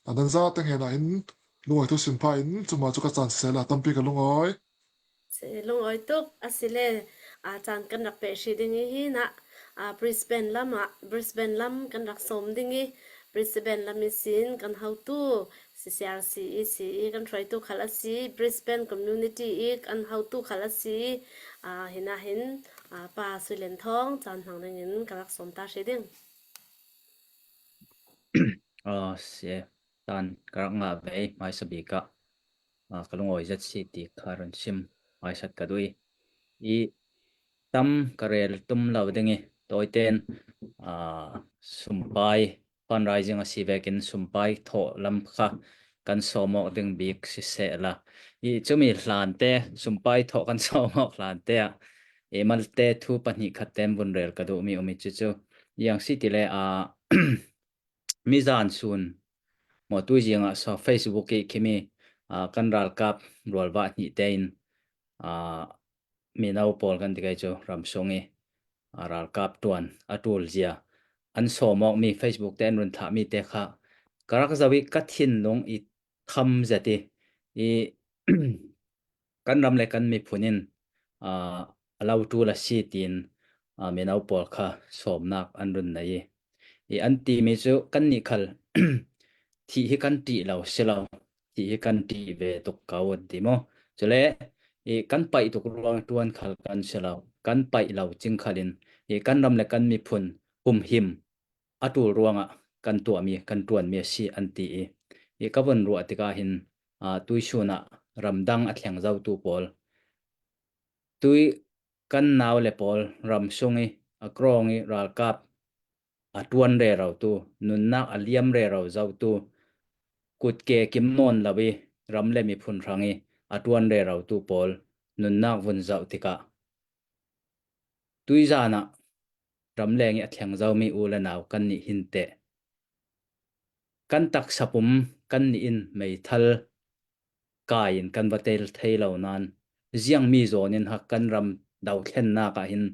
ah, nan zate hnenah hin lungawi thu sim phah in, cuma cu ka caan siseh la, tampi ka lungawi. Si, lungawi tuk a si le, ah, caan kan rak peh hri ding i hi nah, ah, Brisbane lam ah, Brisbane lam kan rak sawm ding i, Brisbane lam ihsin kan hotu, C C R C E C i kan hruaitu khal a si, Brisbane community i kan hotu khal a si, ah, hinah hin, ah, Pa Sui Lian Thawng caan hmang dingin ka rak sawm ta hri ding. Ah, si, tan ka rak ngah ve, hmaisa bik ah, ah, ka lungawi zet si ti kha run sim hmaisat ka duh i, i tam ka rel tum lo ding i, tawiten, ah, sumpai fundraising a si vekin sumpai thawh lam kha kan sawm awk ding bik siseh la, i cumi hlante, sumpai thawh kan sawm awk hlante ah, i malte thu pahnih khat ten vun rel ka duhmi um i cucu, iang si ti le, ah, mizan sun maw, tuizing ah so Facebook i khimi, ah, kan ralkap rualvah hnih tein, ah, mino pawl kan ti kai cu ram sung i, ah, ralkap ṭuan a ṭul zia an sawm awkmi, Facebook te an run thlahmi te kha ka rak zoh i ka thinlung i kham zet i, i kan ram le kan miphun in, ah, a lo ṭul a si tiin, ah, mino pawl kha sawmnak an run nei i, i an timi cu kannih khal thih hi kan ṭih lo si lo, ti hi kan ti ve tuk kau an ti maw? Chule i kan paih tuk ruang tuan khal kan si lo, kan paih lo cing khalin i kan ram le kan miphun humhim a tul ruangah kan tuahmi, kan tuanmi a si an ti i, i ka vun ruah tikah hin, aa, tuisunah ramdang a thleng zotu pawl, tui kan nau le pawl ram sung i a krawng i ralkap a tuan rero tu, nunnak a liam rero zotu, kutke kim nawn lo i ram le miphun hrang i a tuan rero tu pawl nunnak vun zoh tikah tuizanah ramleng i a thleng zomi u le nau kan nih hin teh, kan taksa pum kan nih in meithal kai in kan va tel thei lo nan, ziangmi zawnin hak kan ram dothlennak ah hin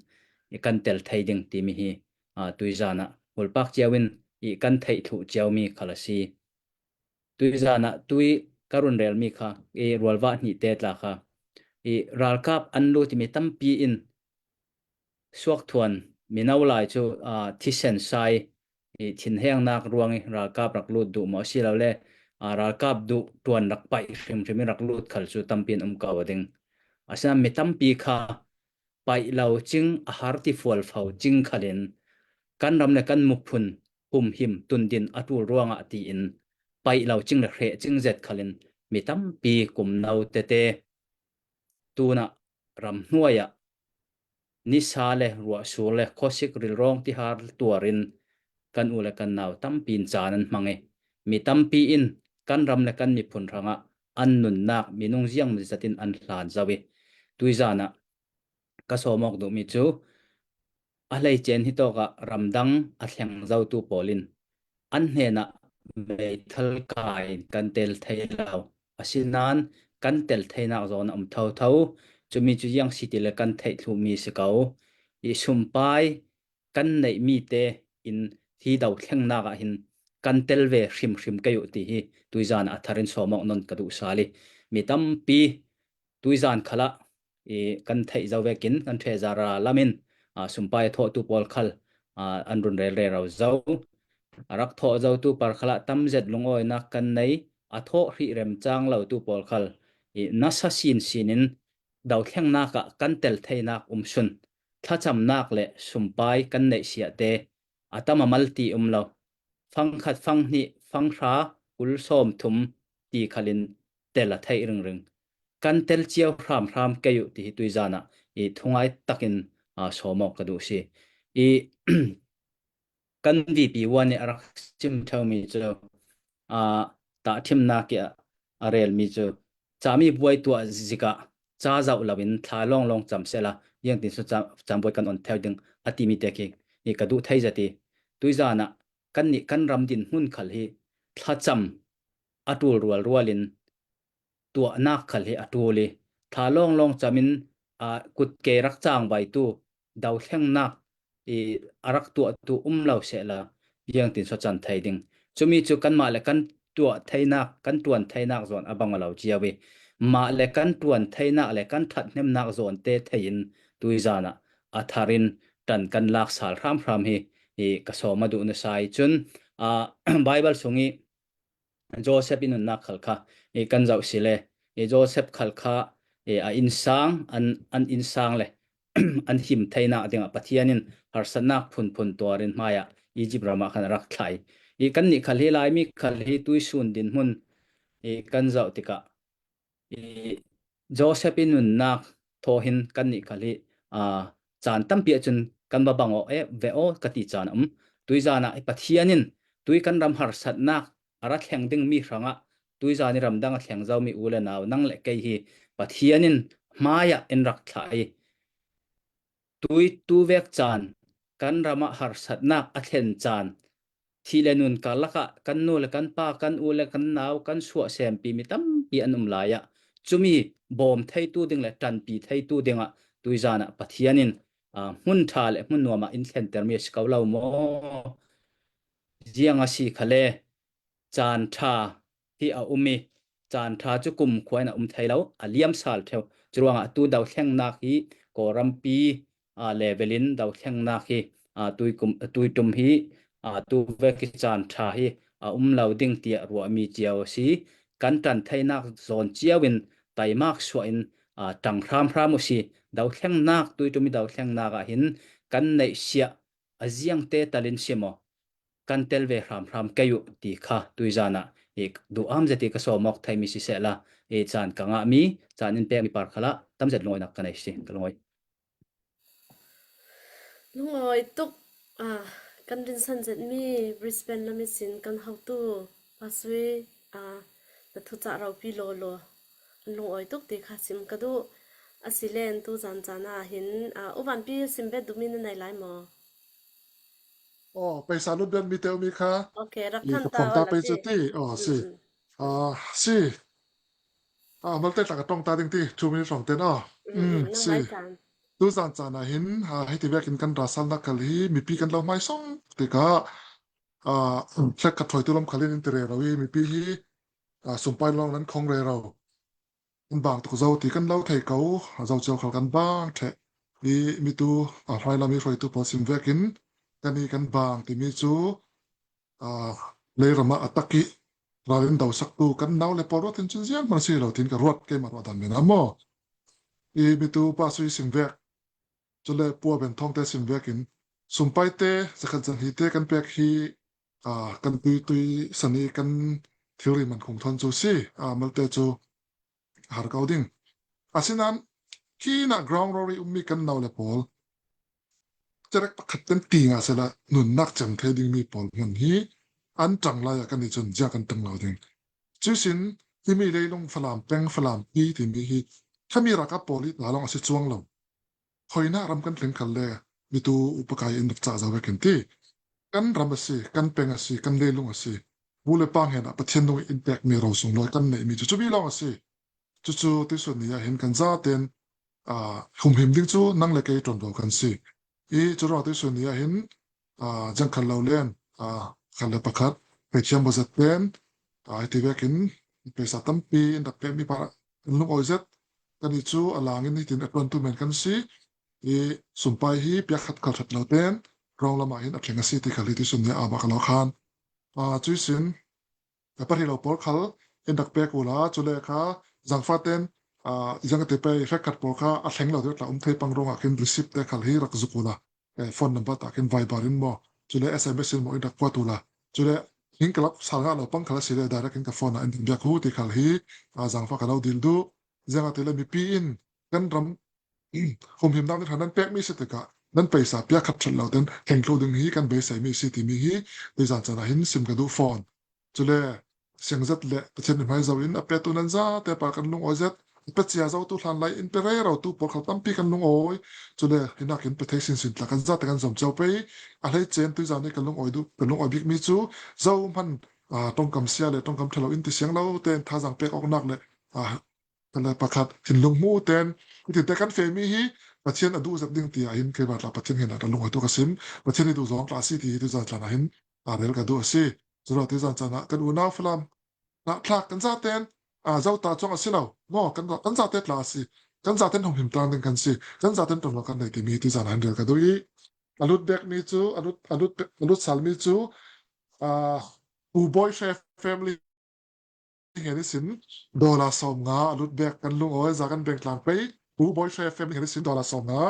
i kan tel thei ding timi hi, aa, tuizanah ulpak ciau in i kan theih thluh ciaumi khal a si. Tuizanah tui ka run relmi kha i rualvah hnihte tla kha i ralkap an lut i mi tampi in suakthuan mino lai cu, aa, thisen sai i thinhengnak ruang i ralkap rak lut duh maw, asilole, aa, ralkap duh tuan rak paih hrimhrim i rak lut khal cu tampi in um ko ding. Asinain mi tampi kha paih lo cing, a har ti fualfo cing khalin kan ram le kan miphun humhim tundin a tul ruangah tiin paih lo cing le hreh cing zet khalin mi tampi kum no tete tunah ram hnuai ah nisa le ruahsur le khuasik rilrawng tihar tuarin kan u le kan nau tampi in caan an hmang i, mi tampi in kan ram le kan miphun hrangah an nunnak minung ziang zat in an hlan zo i, tuizanah ka sawm awk duhmi cu a hleice in hitawkah ramdang a thleng zotu pawl in an hnenah meithal kai in kan tel thei lo. Asinain kan tel theinak zawn a um thotho. Cumi cu ziang si ti le kan theih thluhmi si ko. I sumpai kan neihmi te in hi dothlennak ah hin kan tel ve hrimhrim kei uh ti hi tuizan a thar in sawm awk nawn ka duh sal i, mi tampi tuizan khalah i kan theih zo vekin kan ṭheh zara lam in, aa, sumpai a thawhtu pawl khal, aa, an run rel rero zo. A rak thawh zotu par khalah tam zet lungawinak kan nei, a thawh hrih remcang lotu pawl khal i nasa sinsin in dothlennak ah kan tel theinak um sun, thlacamnak le sumpai kan neih siahte a tam a mal ti um lo. Fang khat, fang hnih, fang hra, kul sawm thum ti khalin tel a theih ringring. Kan tel cio hramhram kei uh ti hi tuizan ah i thungai takin, aa, sawm awk ka duh si. I kan V P one i a rak sim ṭheumi cu, aa, tahṭhimnak i a, a relmi cu cami buai tuah zikah ca zoh loin thla lawnglawng cam sehla ziangtin so ca, cam buai kan on theu ding a timi te khi i ka duh thei zat i tuizan ah kannih kan ram dinhmun khal hi thlacam a ṭul rualrual in tuahnak khal hi a ṭul i, thla lawnglawng cam in, aa, kut ke rak cangvaitu dothlennak i a rak tuahtu um lo sehla ziangtin so can thei ding. Cumi cu kanmah le kan tuah theinak, kan ṭuan theinak zawn a bang a lo cio i, mah le kan ṭuan theinak le kan ṭhathnemnak zawn te thei in tuizan ah a thar in ṭan kan lak sal hramhram hi i ka sawm a duh nasa i cun, aa, Baibal sung i Joseph i nunnak khal kha i kan zoh si le, i Joseph khal kha i a innsang, an, an innsang le an him theinak dingah Pathian in harsatnak phunphun tuar in hmaiah Egypt ram ah khan a rak thlah i, i kannih khal hi Laimi khal hi tuisun dinhmun i kan zoh tikah i Joseph i nunnak thaw hin kannih khal hi, aa, caan tampi ahcun kan va bang aw, eh, ve aw ka ti caan a um. Tuizan ah i Pathian in tui kan ram harsatnak a ra thleng dingmi hrangah tuizan i ramdang a thleng zomi u le nau nang le kei hi Pathian in hmaiah in rak thlah i, tui tu vek caan kan ram ah harsatnak a thlen caan, thih le nun karlak ah kan nu le kan pa, kan u le kan nau, kan suahsempi mi tampi an um lai ah cumi bawm theitu ding le ṭanpi theitu dingah tuizan ah Pathian in, aa, hmun ṭha le hmun nuam ah in thlentermi a si ko lo maw? Ziang a si khale, caan ṭha hi a um i, caan ṭha cu kumkhua in a um thei lo, a liam sal ṭheu. Curuangah tu dothlennak hi Kawlrampi, aa, level in dothlennak hi, aa, tuikum, tuiṭum hi, aa, tu vek i caan ṭha hi a um lo ding tiah ruahmi cio a si. kan ṭan theinak zawn ciau in taimak suah in, aa, ṭang hramhram uh si. Dothlengnak, tui ṭum i dothlengnak ah hin kan neihsiah a ziangte talin si maw, kan tel ve hramhram kei uh ti kha tuizan ah i duham zet i ka sawm awk thei mi sisehla, i caan ka ngah mi, caan in pek mi par khalah tam zet lungawinak ka nei si. Ka lungawi. Lungawi tuk, ah, kan rinsan zet mi Brisbane lam i sin kan hotu Pa Sui, ah, na thucah ropi lawlaw an lungawi tuk ti kha sim ka duh. A si len tu zan caan ah hin, ah, U Vanpi sim bet duh mi na nei lai maw? Aw, paisa lut bet mi te um i kha. Okay, rak i than ka ta phone ta awla pei ti. Cu ti. Aw, si. Mm, mm. Ah, si. Ah, malte tla ka ṭong ta ding ti, two minutes ṭong ten aw. Mm, mm, mm, nang si. Mai caan. Tu zan caan ah hin, ah, hiti vekin kan ra salnak khal hi, mipi kan lo hmaisawng tikah, ah, hlek khat hruaitu lam khal in in ti rero i, mipi hi, ah, sumpai lawng nan khong rero. Kan bang tuk zo ti kan lo thei ko, a zo cio khal kan bang ṭheh. I mitu, ah, hmailam i hruaitu pawl sim vekin, kan i kan bang timi cu, aa, leiram ah a tak i ral in dosaktu kan nau le pawl ruat in cun zianghman si lo tin ka ruat, keimah ruah dan men ah maw? I mitu Pa Sui sim vek, cule Pu Aben Thawng te sim vekin, sumpai te, zakhat zahnih te kan pek hi, aa, kan tuitui san i kan thilri man khung thawn cu si, aa, malte cu har ko ding. Asinain, hi na ground rori ummi kan nau le pawl cerek pakhat ten ti nga sela nunnak cem thei dingmi pawl hmun hi an ṭang lai ah kan i cun zia kan ṭang lo ding. Cusin himi leilung Falam peng, Falam pi timi hi khami ralkap pawl i ta lawng a si cuang lo. Hoinak ram kan tling khal le mitu upa kai in rak cah zo vekin ti. Kan ram a si, kan peng a si, kan leilung a si. Bu le pa hnenah Pathian nung in pekmi ro sunglawi kan neihmi cu cumi lawng a si. Cucu tuisun ni ah hin kan zaten, aa, humhim ding cu nang le kei ṭuanvo kan si. I curuangah tuisun ni ah hin, aa, ziang khal lo len, aa, khat le pakhat, pehthiam aw zet ten, aa, hiti vekin pesa tampi in rak pekmi pa kan lungawi zet. Kan i cu a langin hitin a ṭuantu men kan si. I sumpai hi piak khat khal ṭhat lo ten, rawng lamah hin a thleng a si ti khal hi tuisun ni ah a bak lo khan. Aa, cuisin, a pahnih lo pawl khal in rak pek ula, cule kha zangfah ten, aa, ziang a ti pei, hrekkhat pawl kha a thleng lo te tla um thei pang ruangah khin receipt te khal hi rak zuk ula, eh, phone number tah khin Viber in maw, cule S M S in maw in rak kuat ula. Cule hing ka lak sal ngah lo pang khal a si le direct in ka phone ah in biak hu ti khal hi, aa, zangfah ka lo dil duh. Ziang a ti le mipi in kan ram humhimnak ni hran nan pekmi si tikah nan peisa piak khat ṭhat lo ten thleng thlu ding hi kan beiseimi si timi hi tuizan caan ah hin sim ka duh fawn. Cule siangzat le Pathian in hmai zo in a petu nan zate pa kan lungawi zet, a pe cia zotu hlanlai in pe rero tu pawl khal tampi kan lungawi. Cule hinakin pe thei sinsin tla kan zate kan zom cio pei. A hleice in tuizan i kan lungawi duh, kan lungawi bikmi cu zohman, aa, ṭongkam sia le ṭongkam ṭhalo in ti siang lo tein thazaang pek awknak le, aa, khat le pakhat thinlung hmu ten, hitinte kan fehmi hi Pathian a duh zet ding tiah hin keimah tla Pathian hnenah ka lungawi tu ka sim. Pathian i duh zawng tla a si ti hi tuizan caan ah hin, aa, rel ka duh a si. Curuangah tuizan caan ah kan unau Falam tla thlak kan zaten, aa, zota cuang a si lo maw, kan, kan zate tla a si. Kan zaten humhim tlang ding kan si. Kan zaten ṭong lo kan nei timi hi tuizan ah hin rel ka duh i a lut bekmi cu, a lut, a lut, a lut salmi cu, aa, Pu Bawi Hre family hnen ihsin dollar sawm nga a lut bek kan lungawi, za kan beng tlang pei. Pu Bawi Hre family hnen ihsin dollar sawm nga.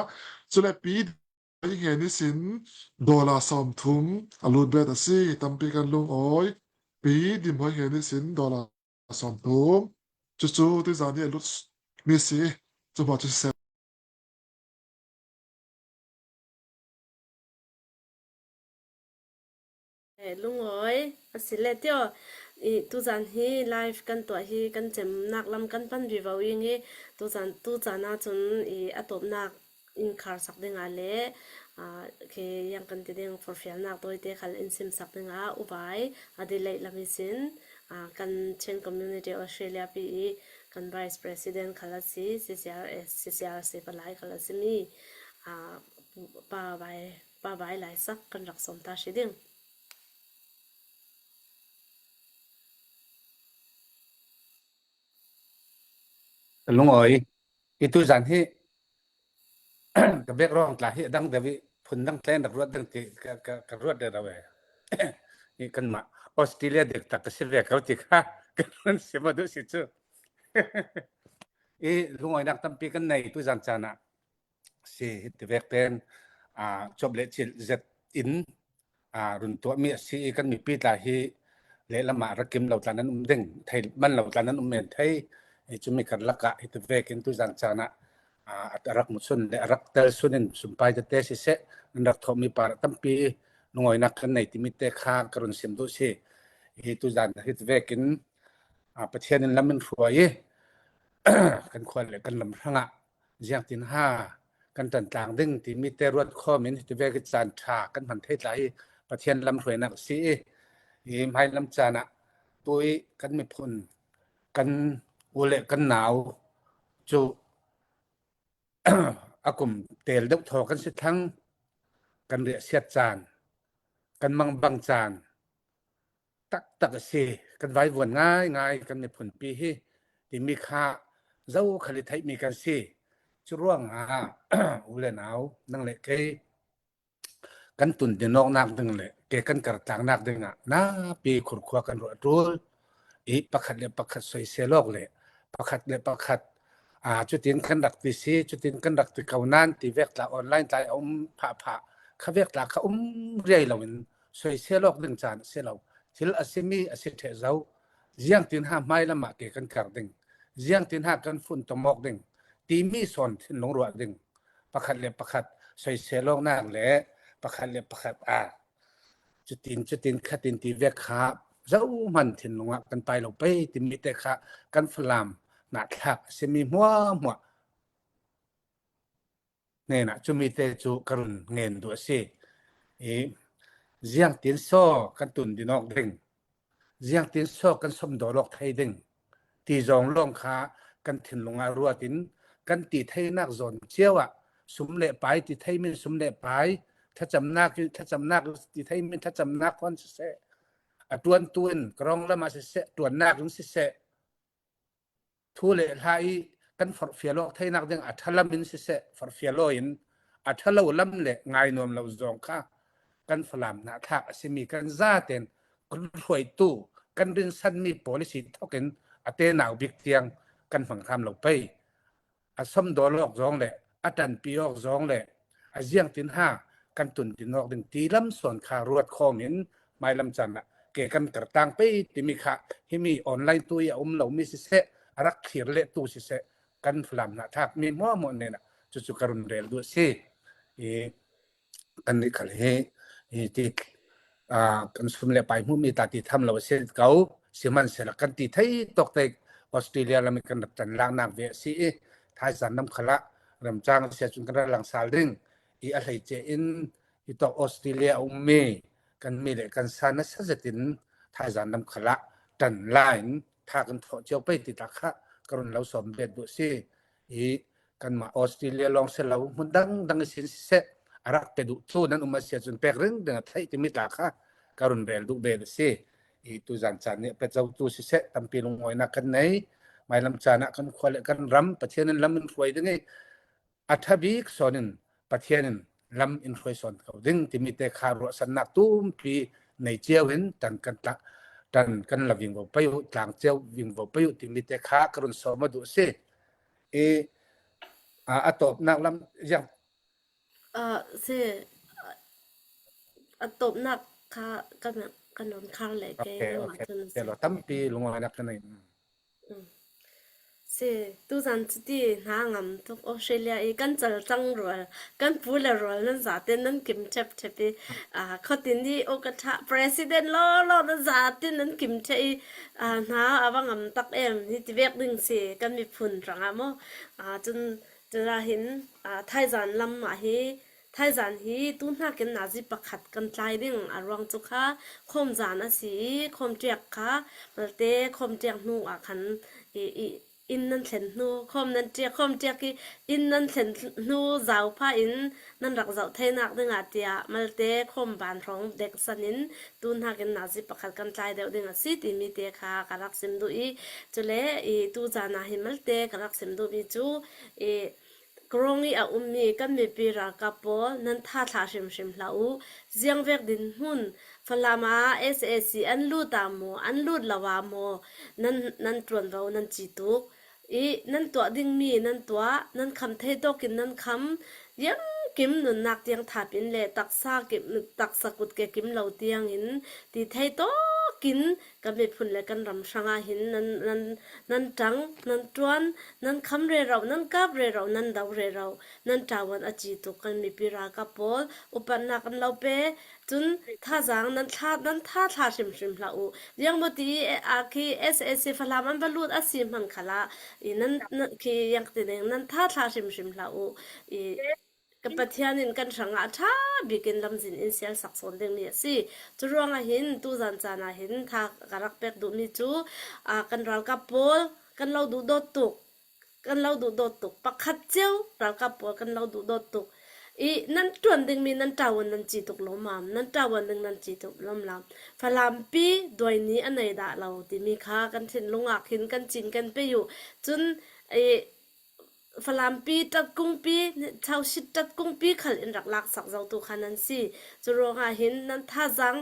Cule Pi Bawi hnen ihsin dollar sawm thum a lut bet a si, tampi kan lungawi. Pi Dim Bawi hnen ihsin dollar sawm thum. Cucu tuizan i a lut mi si, cu hmah cu siseh. Eh, lungawi, a si le tio, i, tuzan hi live kan tuah hi kan cemnak lam kan pan vivo ing i, tuzan, tuzan ah cun i, a tawpnak in kharsak dingah le, aa, khi yang kan ti ding forfialnak tawite khal in simsak dingah U Vai, a delay lam ihsin, aa, kan Chin Community Australia pi i kan Vice President khal a si, C C R S, C C R C palai khal a si mi, aa, Pa Vai, Pa Vai Lai Sak kan rak sawm ta hri ding. Lungawi, i tuzan hi ka background tla hi a dang deuh i phun dang tla in rak ruat ding ti ka, ka, ka ruat deuh deuh e. I kanmah Australia dik tak ka si ve ko ti kha. Kan run sim a duh si cu. I lungawinak tampi kan nei tuzan caan ah si hiti vek ten, aa, cop le cilh zet in, aa, run tuahmi a si i kan mipi tla hi lehlam ah rak kim lo tla nan um ding, thei man lo tla nan um men thei. I cumi karlak ah hiti vekin tuzan caan ah, aa, a rak musun le a rak tel sun in sumpai tete siseh, an rak thawhmi par tampi lungawinak kan nei timi te kha ka run sim duh si. I tuzan hiti vekin, aa, Pathian in lam in hruai i kan khua le kan lam hrangah ziangtin ha kan ṭan tlang ding timi te ruat khawm in hiti vek i caan ṭha kan hman thei tla hi Pathian lam hruainak a si i, i hmailam caan ah tu i kan miphun, kan u le kan nau cu a kum tel deuh thaw kan si thlang, kan riahsiat caan, kan mangbang caan taktak a si, kan vaivuan ngaingai kan miphunpi hi timi kha zokhal i theihmi kan si. Curuangah u le nau, nang le kei kan tun dinawknak ding le ke kan kartlangnak dingah napi khurkhua kan ruah ṭul i pakhat le pakhat soisel awk le pakhat le pakhat, aa, cutin kan rak ti si, cutin kan rak ti ko nan ti vek tla online tla a um phahphah kha vek tla kha um riai loin soisel awk ding caan a si lo. Thil a simi a si ṭheh zo. Ziangtin ha hmailam ah ke kan kar ding, ziangtin ha kan fun tom awk ding timi sawn thinlung ruah ding, pakhat le pakhat soisel awknak le pakhat le pakhat, aa, cutin, cutin khatin ti vek kha zohman thinlung ah kan pai lo pei timi te kha kan Falam hnahthlak a simi hmuahhmuah hnenah cumi te cu ka run ngen duh a si. I ziangtin saw kan tun dinawk ding, ziangtin saw kan sawmdaw lawk thei ding ti zong lawng kha kan thinlung ah ruat in kan ti theinak zawn cio ah sum le pai ti thei min sum le pai, thlacamnak, thlacamnak ti thei min thlacamnak khuan siseh, a ṭuantu in karong lam ah siseh, ṭuannak in siseh, thu le hla i kan forhfial awk theinak ding a ṭha lam in siseh, forhfial aw in a ṭha lo lam le ngainuam lo zong kha kan Falam hnahthlak a simi kan zaten kan hruaitu, kan rinsanmi policy thawkin a tenau bik tiang kan hmang hram lo pei. A sawmdaw awk zong le a ṭanpi awk zong le a ziangtin ha kan tun dinawk ding ti lam sawn kha ruat khawm in hmailam caan ah ke kan kartlang pei timi kha himi online tu i a um lomi siseh, a rak thlir le tu siseh, kan Falam hnahthlakmi hmuahhmuah hnenah cucu ka run rel duh a si. I kan nih khal hi, hi ti, aa, kan sum le pai hmuhmi tla ti tham lo a si ko, sihmanhsehlaw kan ti thei tawk te Australia lam i kan rak ṭan laknak ve a si i, thaizan lam khalah remcang a si ahcun kan rak lang sal ding i a hleice in hi tawk Australia a ummi kan mi le kan sa nasa zetin thaizan lam khalah ṭan lai in tha kan thawh cio pei ti tla kha ka run lo sawm bet duh si i, kanmah Australia lawng si lo, hmun dang dang i sin siseh, a rak pe duh tu nan um a si ahcun pek ring ding a theih timi tla kha ka run rel duh ve a si. I tuzan caan nih a pe co tu siseh, tampi lungawinak kan nei. Hmailam caan ah kan khua le kan ram Pathian in lam in hruai ding i, a ṭha bik sawn in Pathian in lam in hruai sawn ko ding timi te kha ruahsannak tumpi nei cio in ṭan kan tla-, ṭan kan la vingvo pei uh, tlang cio vingvo pei uh timi te kha ka run sawm a duh a si. I, a, a tawpnak lam ziang. Ah, si, a tawpnak kha kan, kan run khar le ke. Okay, nangmah okay. Cun si. Lo tampi lungawinak kan nei. Mm. Si, tuzan cuti hna ngam tuk Australia i kan cal cang rual, kan pu le rual nan zate nan kim ṭhep ṭhep i, ah, khuatin i uka ṭha president law law nan zate nan kim ṭheh i, ah, hna a va ngam tak em hi ti vek ding si kan miphun hrangah maw? Ah, cun Cucaah hin, aa, thaizan lam ah hi, thaizan hi tu hnakin nazi pakhat kan tlai ding a ruang cu kha khawmzan a si i, khawmṭiak kha malte khawmṭiak hnu ah khan i, i, inn nan thlen hnu, khawm nan ṭiak, khawmṭiak i inn nan thlen hnu zau pha in nan rak zoh theinak dingah tiah malte khawm ban hrawng deksan in tu hnakin nazi pakhat kan tlai deuh ding a si timi te kha ka rak sim duh i, cule i tu zan ah hi malte ka rak sim duhmi cu i, Kawng i a ummi kan mipi ralkap pawl, nan tha thla hrimhrim hlah uh. Ziangvek dinhmun, Falam ah S A C an lut ah maw, an lut lo ah maw, nan, nan ṭuanvo nan ci tuk. I nan tuah dingmi nan tuah, nan kham thei tawkin nan kham, ziangkim nunnak tiang thapin le taksa kim, taksa kutke kim lo tiangin ti thei tawkin kan miphun le kan ram hrangah hin nan, nan, nan ṭang, nan ṭuan, nan kham rero, nan kap rero, nan do rero, nan ṭuan a ci tuk kan mipi ralkap pawl, upatnak an lo pe, cun thazaang nan thla, nan tha thla hrimhrim hlah uh. Ziangmawti i a khi S A C Falam an va lut a si hmanh khalah i nan, nan khi ziang ti ning nan tha thla hrimhrim hlah uh. I ka Pathian in kan hrangah a ṭha bikin lamzin in sialsak sawn dingmi a si. Cu ruangah hin tuzan caan ah hin tha ka rak pek duhmi cu, aa, kan ralkap pawl kan lo duhdawt tuk, kan lo duhdawt tuk, pakhat cio ralkap pawl kan lo duhdawt tuk. I nan ṭuan dingmi nan ṭuan nan ci tuk lo maw, nan ṭuan ding nan ci tuk lo maw. Falampi duaini a nei dah lo timi kha kan thinlung ah khin kan cin kan pei uh. Cun i Falampi ṭatkungpi, chausit ṭatkungpi khal in rak laksak zotu kha nan si. Cu ruangah hin nan thazaang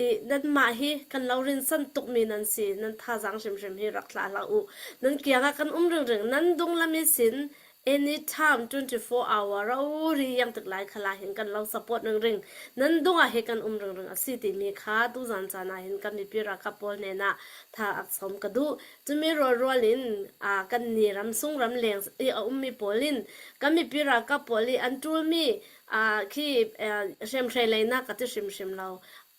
i nanmah hi kan lo rinsan tukmi nan si. Nan thazaang hrimhrim hi rak thlah hlah uh. Nan kiangah kan um ringring, nan dunglam ihsin anytime twenty four hour rori ziangtik lai khalah hin kan lo support ringring. Nan dungah hi kan um ringring a si timi kha tuzan caan ah hin kan mipi ralkap pawl hnenah tha ak sawm ka duh. Cumi rualrual in, aa, kan ni ramsung ramleng i a ummi pawl in kan mipi ralkap pawl i an ṭulmi, aa, khi, aa, hriamhrei leinak ka ti hrimhrim lo.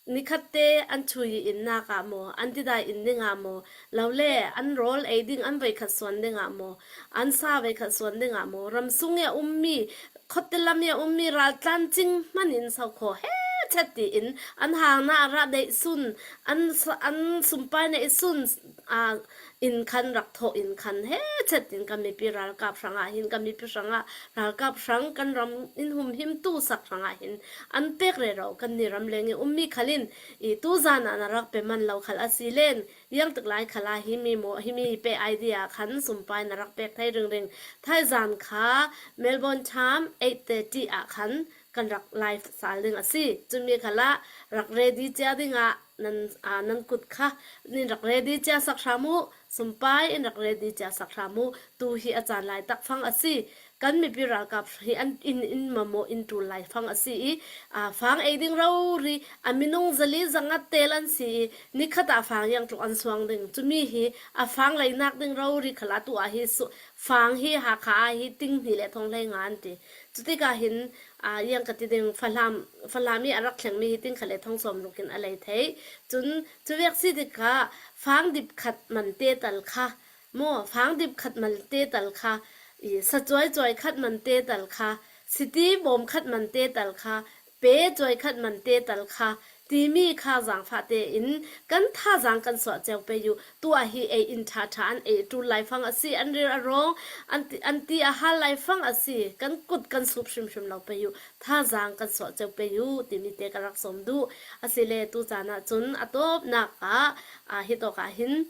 Nikhatte an chui innak ah maw, an tidai in dingah maw, lo le an rawl ei ding an veikhat suan dingah maw, an sa veikhat suan dingah maw, ramsung i a ummi, khuate lam i a ummi raltlan cing hman in so kho he chet tiin an hangna a rah deih sun, an sa-, an sumpai neih sun, aa, in khan rak thawh in khan he chet in kan mipi ralkap hrangah hin, kan mipi hrangah, ralkap hrang kan ram in humhimtu sak hrangah hin an pek rero kan ni ramleng i ummi khal in i tuzan ah na rak pe man lo khal a si len, ziangtik lai khalah himi maw, himi pe idea khan sumpai na rak pek thei ringring. Thaizan kha Melbourne time eight thirty ah khan kan rak live sal ding a si. Cumi khalah rak ready cia dingah nan, aa, nan kut kha nin rak ready cia sak hram uh, sumpai in rak ready cia sak hram uh. Tu hi a caan lai tak fang a si. Kan mipi ralkap hi an in, in mamaw in ṭul lai fang a si i, aa, fang ei ding rori a minung zali zanga tel an si i, nikhat ah fang ziangtluk an suang ding. Cumi hi a fang leinak ding rori khalah tu ah hi su-, fang hi Hakha ah hi ting hnih le thong hlei nga an ti. Cutikah hin, aa, ziang ka ti ding, Falam, Falam i a rak thlengmi hi ting khat le thong sawm ruk in a lei thei. Cun cu vek si tikah fang dip khat man te tal kha, maw, fang dip khat man te tal kha, i sa cuai cuai khat man te tal kha, siti bawm khat man te tal kha, pe cuai khat man te tal kha, timi kha zaangfah tein kan thazaang kan suah cio pei uh. Tu ah hi ei in ṭha ṭha an ei ṭul lai fang a si, an ril a rawng, an ti, an ti a hal lai fang a si, kan kut kan sup hrimhrim lo pei uh, thazaang kan suah cio pei uh timi te ka rak sawm duh. Asile tu caan ah cun a tawpnak ah, aa, hitawk ah hin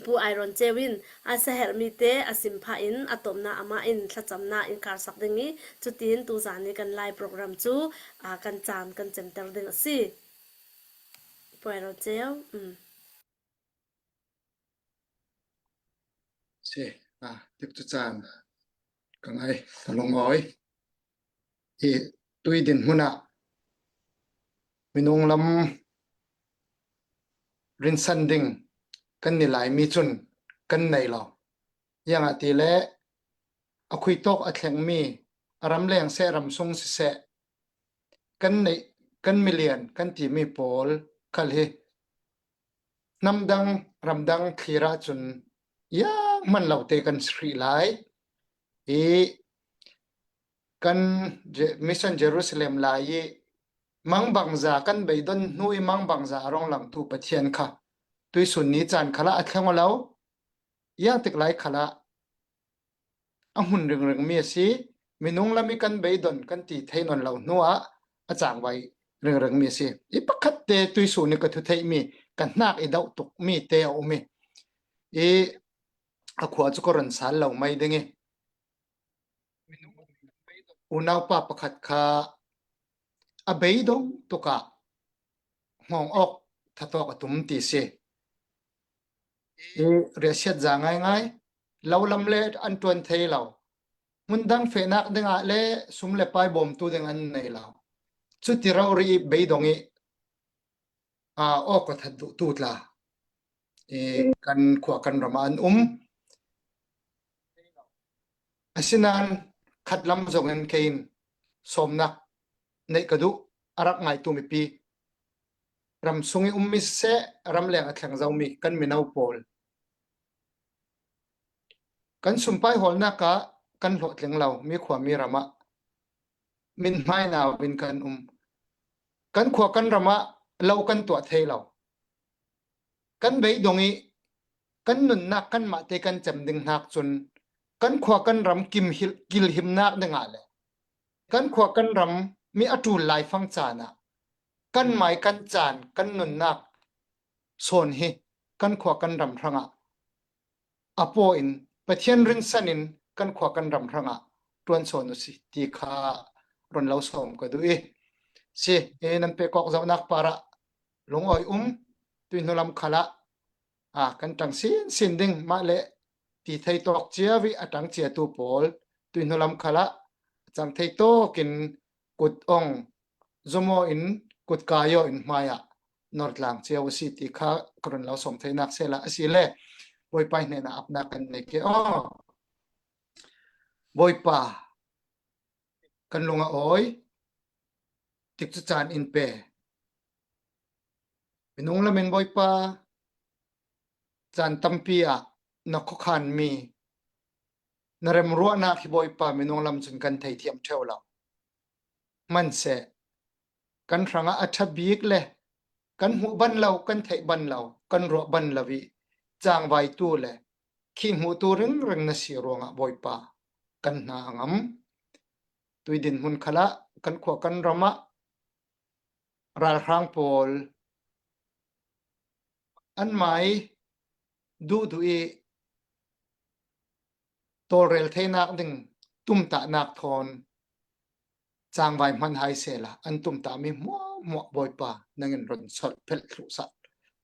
Pu Aaron Ceu in a saherhmi te a sim phah in a tawpna amah in thlacamnak in karsak ding i, cutin tuzan i kan live program cu, aa, kan caan kan cemter ding a si. Pu Aaron Ceu, um. Si, aa, tikcu caan ka ngai, ka lungawi. Hi tui dinhmun ah minung lam rinsan ding kan ni laimi cun kan nei lo. Ziangahtile a khuitawk a thlengmi a ramleng seh ramsung siseh kan neih, kan milian kan timi pawl khal hi hnamdang ramdang thlir ahcun zianghman lote kan si hrih lai. I kan Je-, Mission Jerusalem lai i mangbangza kan beidon hnu i mangbangza a rong langtu Pathian kha tuisun ni caan khalah a thleng aw lo, ziangtik lai khalah a hmun ringringmi a si. Minung lam i kan beidon kan ti thei nawn lo hnuah a cangvai ringringmi a si. I pakhatte tuisun i ka thu theihmi, ka hnak i doh tukmi te a um i, i a khua cu ka run sal lo mai ding i, minung unaupa pakhat kha a beidong tukah hngawng awk thatawk a tum ti si. I riahsiat za ngaingai, lo lam le an ṭuan thei lo. Hmun dang fehnak dingah le sum le pai bawmtu ding an nei lo. Cuti rori i beidong i, aa, awk a that duhtu tla i kan khua kan ramah an um. Asinain khat lam zongin kei in sawmnak neih ka duh, a rak ngaitu mipi, ram sung i um mi siseh, ram leng a thleng zo mi kan mino pawl, kan sumpai hawlnak ah kan hlawhtling lo, mi khua mi ramah min hmaina in kan um. Kan khua kan ramah lo kan tuah thei lo. Kan beidong i kan nunnak kanmahte kan cem ding hnak cun kan khua kan ram kim hil-, kilhimnak dingah le kan khua kan ram mi a ṭul laifang caan ah kan mai kan caan, kan nunnak sawn hi kan khua kan ram hrangah a paw in Pathian rinsan in kan khua kan ram hrangah ṭuan sawn u si ti kha run lo sawm ka duh i si. E, nan pehkawk zohnak parah lungawi um, tuihnu lam khalah, a, kan ṭang sinsin ding mah le ti thei tawk cia vih a ṭang ciatu pawl tuihnu lam khalah a cang thei tawkin kut ong zumaw in kut kaiaw in hmaiah nor tlang cia u si ti kha ka run lo sawm theinak sehla a si le Bawipa hnenah apnak kan nei ke aw. Bawipa, kan lung a awi, tikcu caan in pe. Minung lamin Bawipa, caan tampi ah na khuakhanmi na remruahnak hi Bawipa minung lam cun kan theithiam ṭheu lo. Hmanseh, kan hrangah a ṭha bik le kan hmuh ban lo, kan theih ban lo, kan ruah ban lo i cangvaitu le khihhmuhtu ringring na si ruangah Bawipa kan hna a ngam. Tui dinhmun khalah kan khua kan ramah ralhrang pawl anmai duhduh i tawlrel theinak ding tumtahnak thawn cangvai hman hai sehla an tumtahmi hmuahhmuah Bawipa nangin run sawlh phelh thluh sak,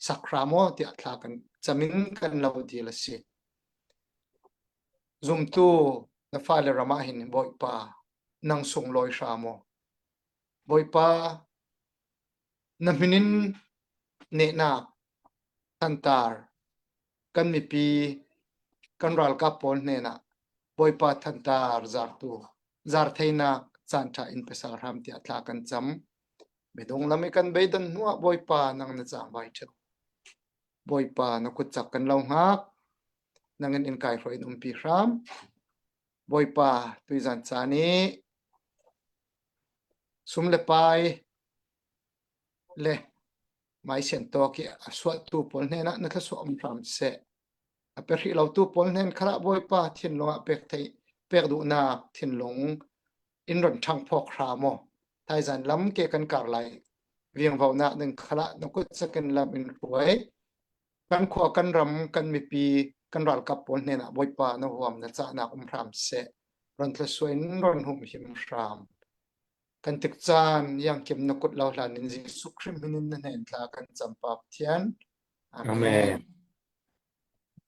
sak hram aw tiah thla kan camin kan lo dil a si. Zumtu na fale ramah hin Bawipa nang sunglawi hram aw. Bawipa, na hmin in nehnak thantar kan mipi, kan ralkap pawl hnenah Bawipa thantar zartu, zar theinak caan ṭha in pe sal hram tiah thla kan cam. Midung lam i kan beidon hnuah Bawipa nang na cangvai ṭheu. Bawipa na kutcak kan lo hngak, nangin in kaihruai in umpi hram. Bawipa, tuizan caan i sum le pai le maisian tawk i a suahtu pawl hnenah na thluasuah um hram seh. A pe hrih lotu pawl hnen khalah Bawipa thinlung ah pek thei, pek duhnak thinlung in run ṭhang phawk hram aw. Thaizan lam ke kan kar lai viangvonak ding khalah na kutcak in lam in hruai. Kan khua, kan ram, kan mipi, kan ralkap pawl hnenah Bawipa na huam na cahnak um hram seh. Run thluasuah in run humhim hram. Kan tikcaan, iangkim na kut lo hlan in Jesuh Khrih hmin in na hnen thla kan cam, Pa Pathian. Amen. Amen.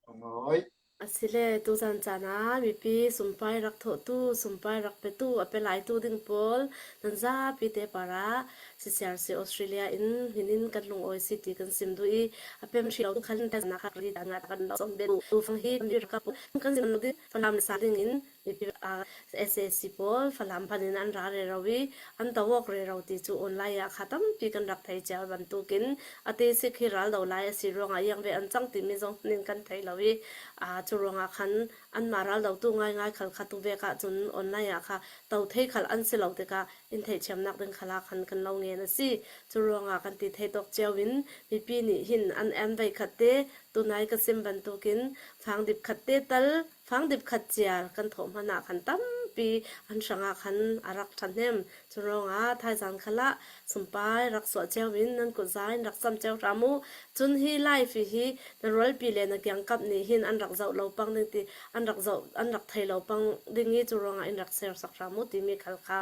Awi. Asile, tuzan caan ah mipi sumpai rak thawhtu, sumpai rak petu, a pe laitu ding pawl, nan zapi te parah, C C R C Australia in hmin in kan lungawi si ti kan sim duh i, a pem hrih lo tu khan thaizan ah kha ri dan ah kan lo sawm bet uh. Tu fang hi kan ri rak kap uh. Kan sim lo ding, Falam le sa ding in, mipi, ah, S A C pawl Falam pan in an ra rero i, an to awk rero ti cu online ah kha tampi kan rak thei cia bantukin a tesik hi ral do lai a si ruangah iang ve an cang timi zong hman in kan thei lo i, aa, cu ruangah khan anmah ral dotu ngaingai khal kha tu vek ah cun online ah kha to thei khal an si lo tikah in theihthiamnak ding khalah khan kan lo ngen a si. Cu ruangah kan ti thei tawk cio in mipi nih hin an en vei khat te tunai ka sim bantukin fangdip khat te tal, fangdip khat ciar kan thawh hmanh ah khan tam Pi an hrangah khan a rak ṭhahnem. Cun ruangah thaizan khalah sumpai rak suah cio in nan kut za in rak cam cio hram u. Cun hi live hi na rualpi le na kiangkap nih hin an rak zoh lo pang ding ti, an rak zoh, an rak thei lo pang ding i, cu ruangah in rak share sak hram u timi khal kha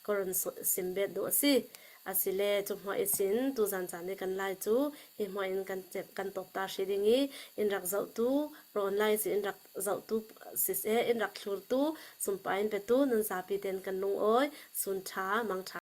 ka run su-, sim bet duh a si. Asile cu hmuah ihsin tuzan caan i kan lai cu hi hmuah in kan cep, kan tawp ta hri ding i, in rak zohtu, rawn lai si in rak zohtu siseh, in rak thlurtu sumpai in petu nan zapi tein kan lungawi, sun ṭha, mang ṭha.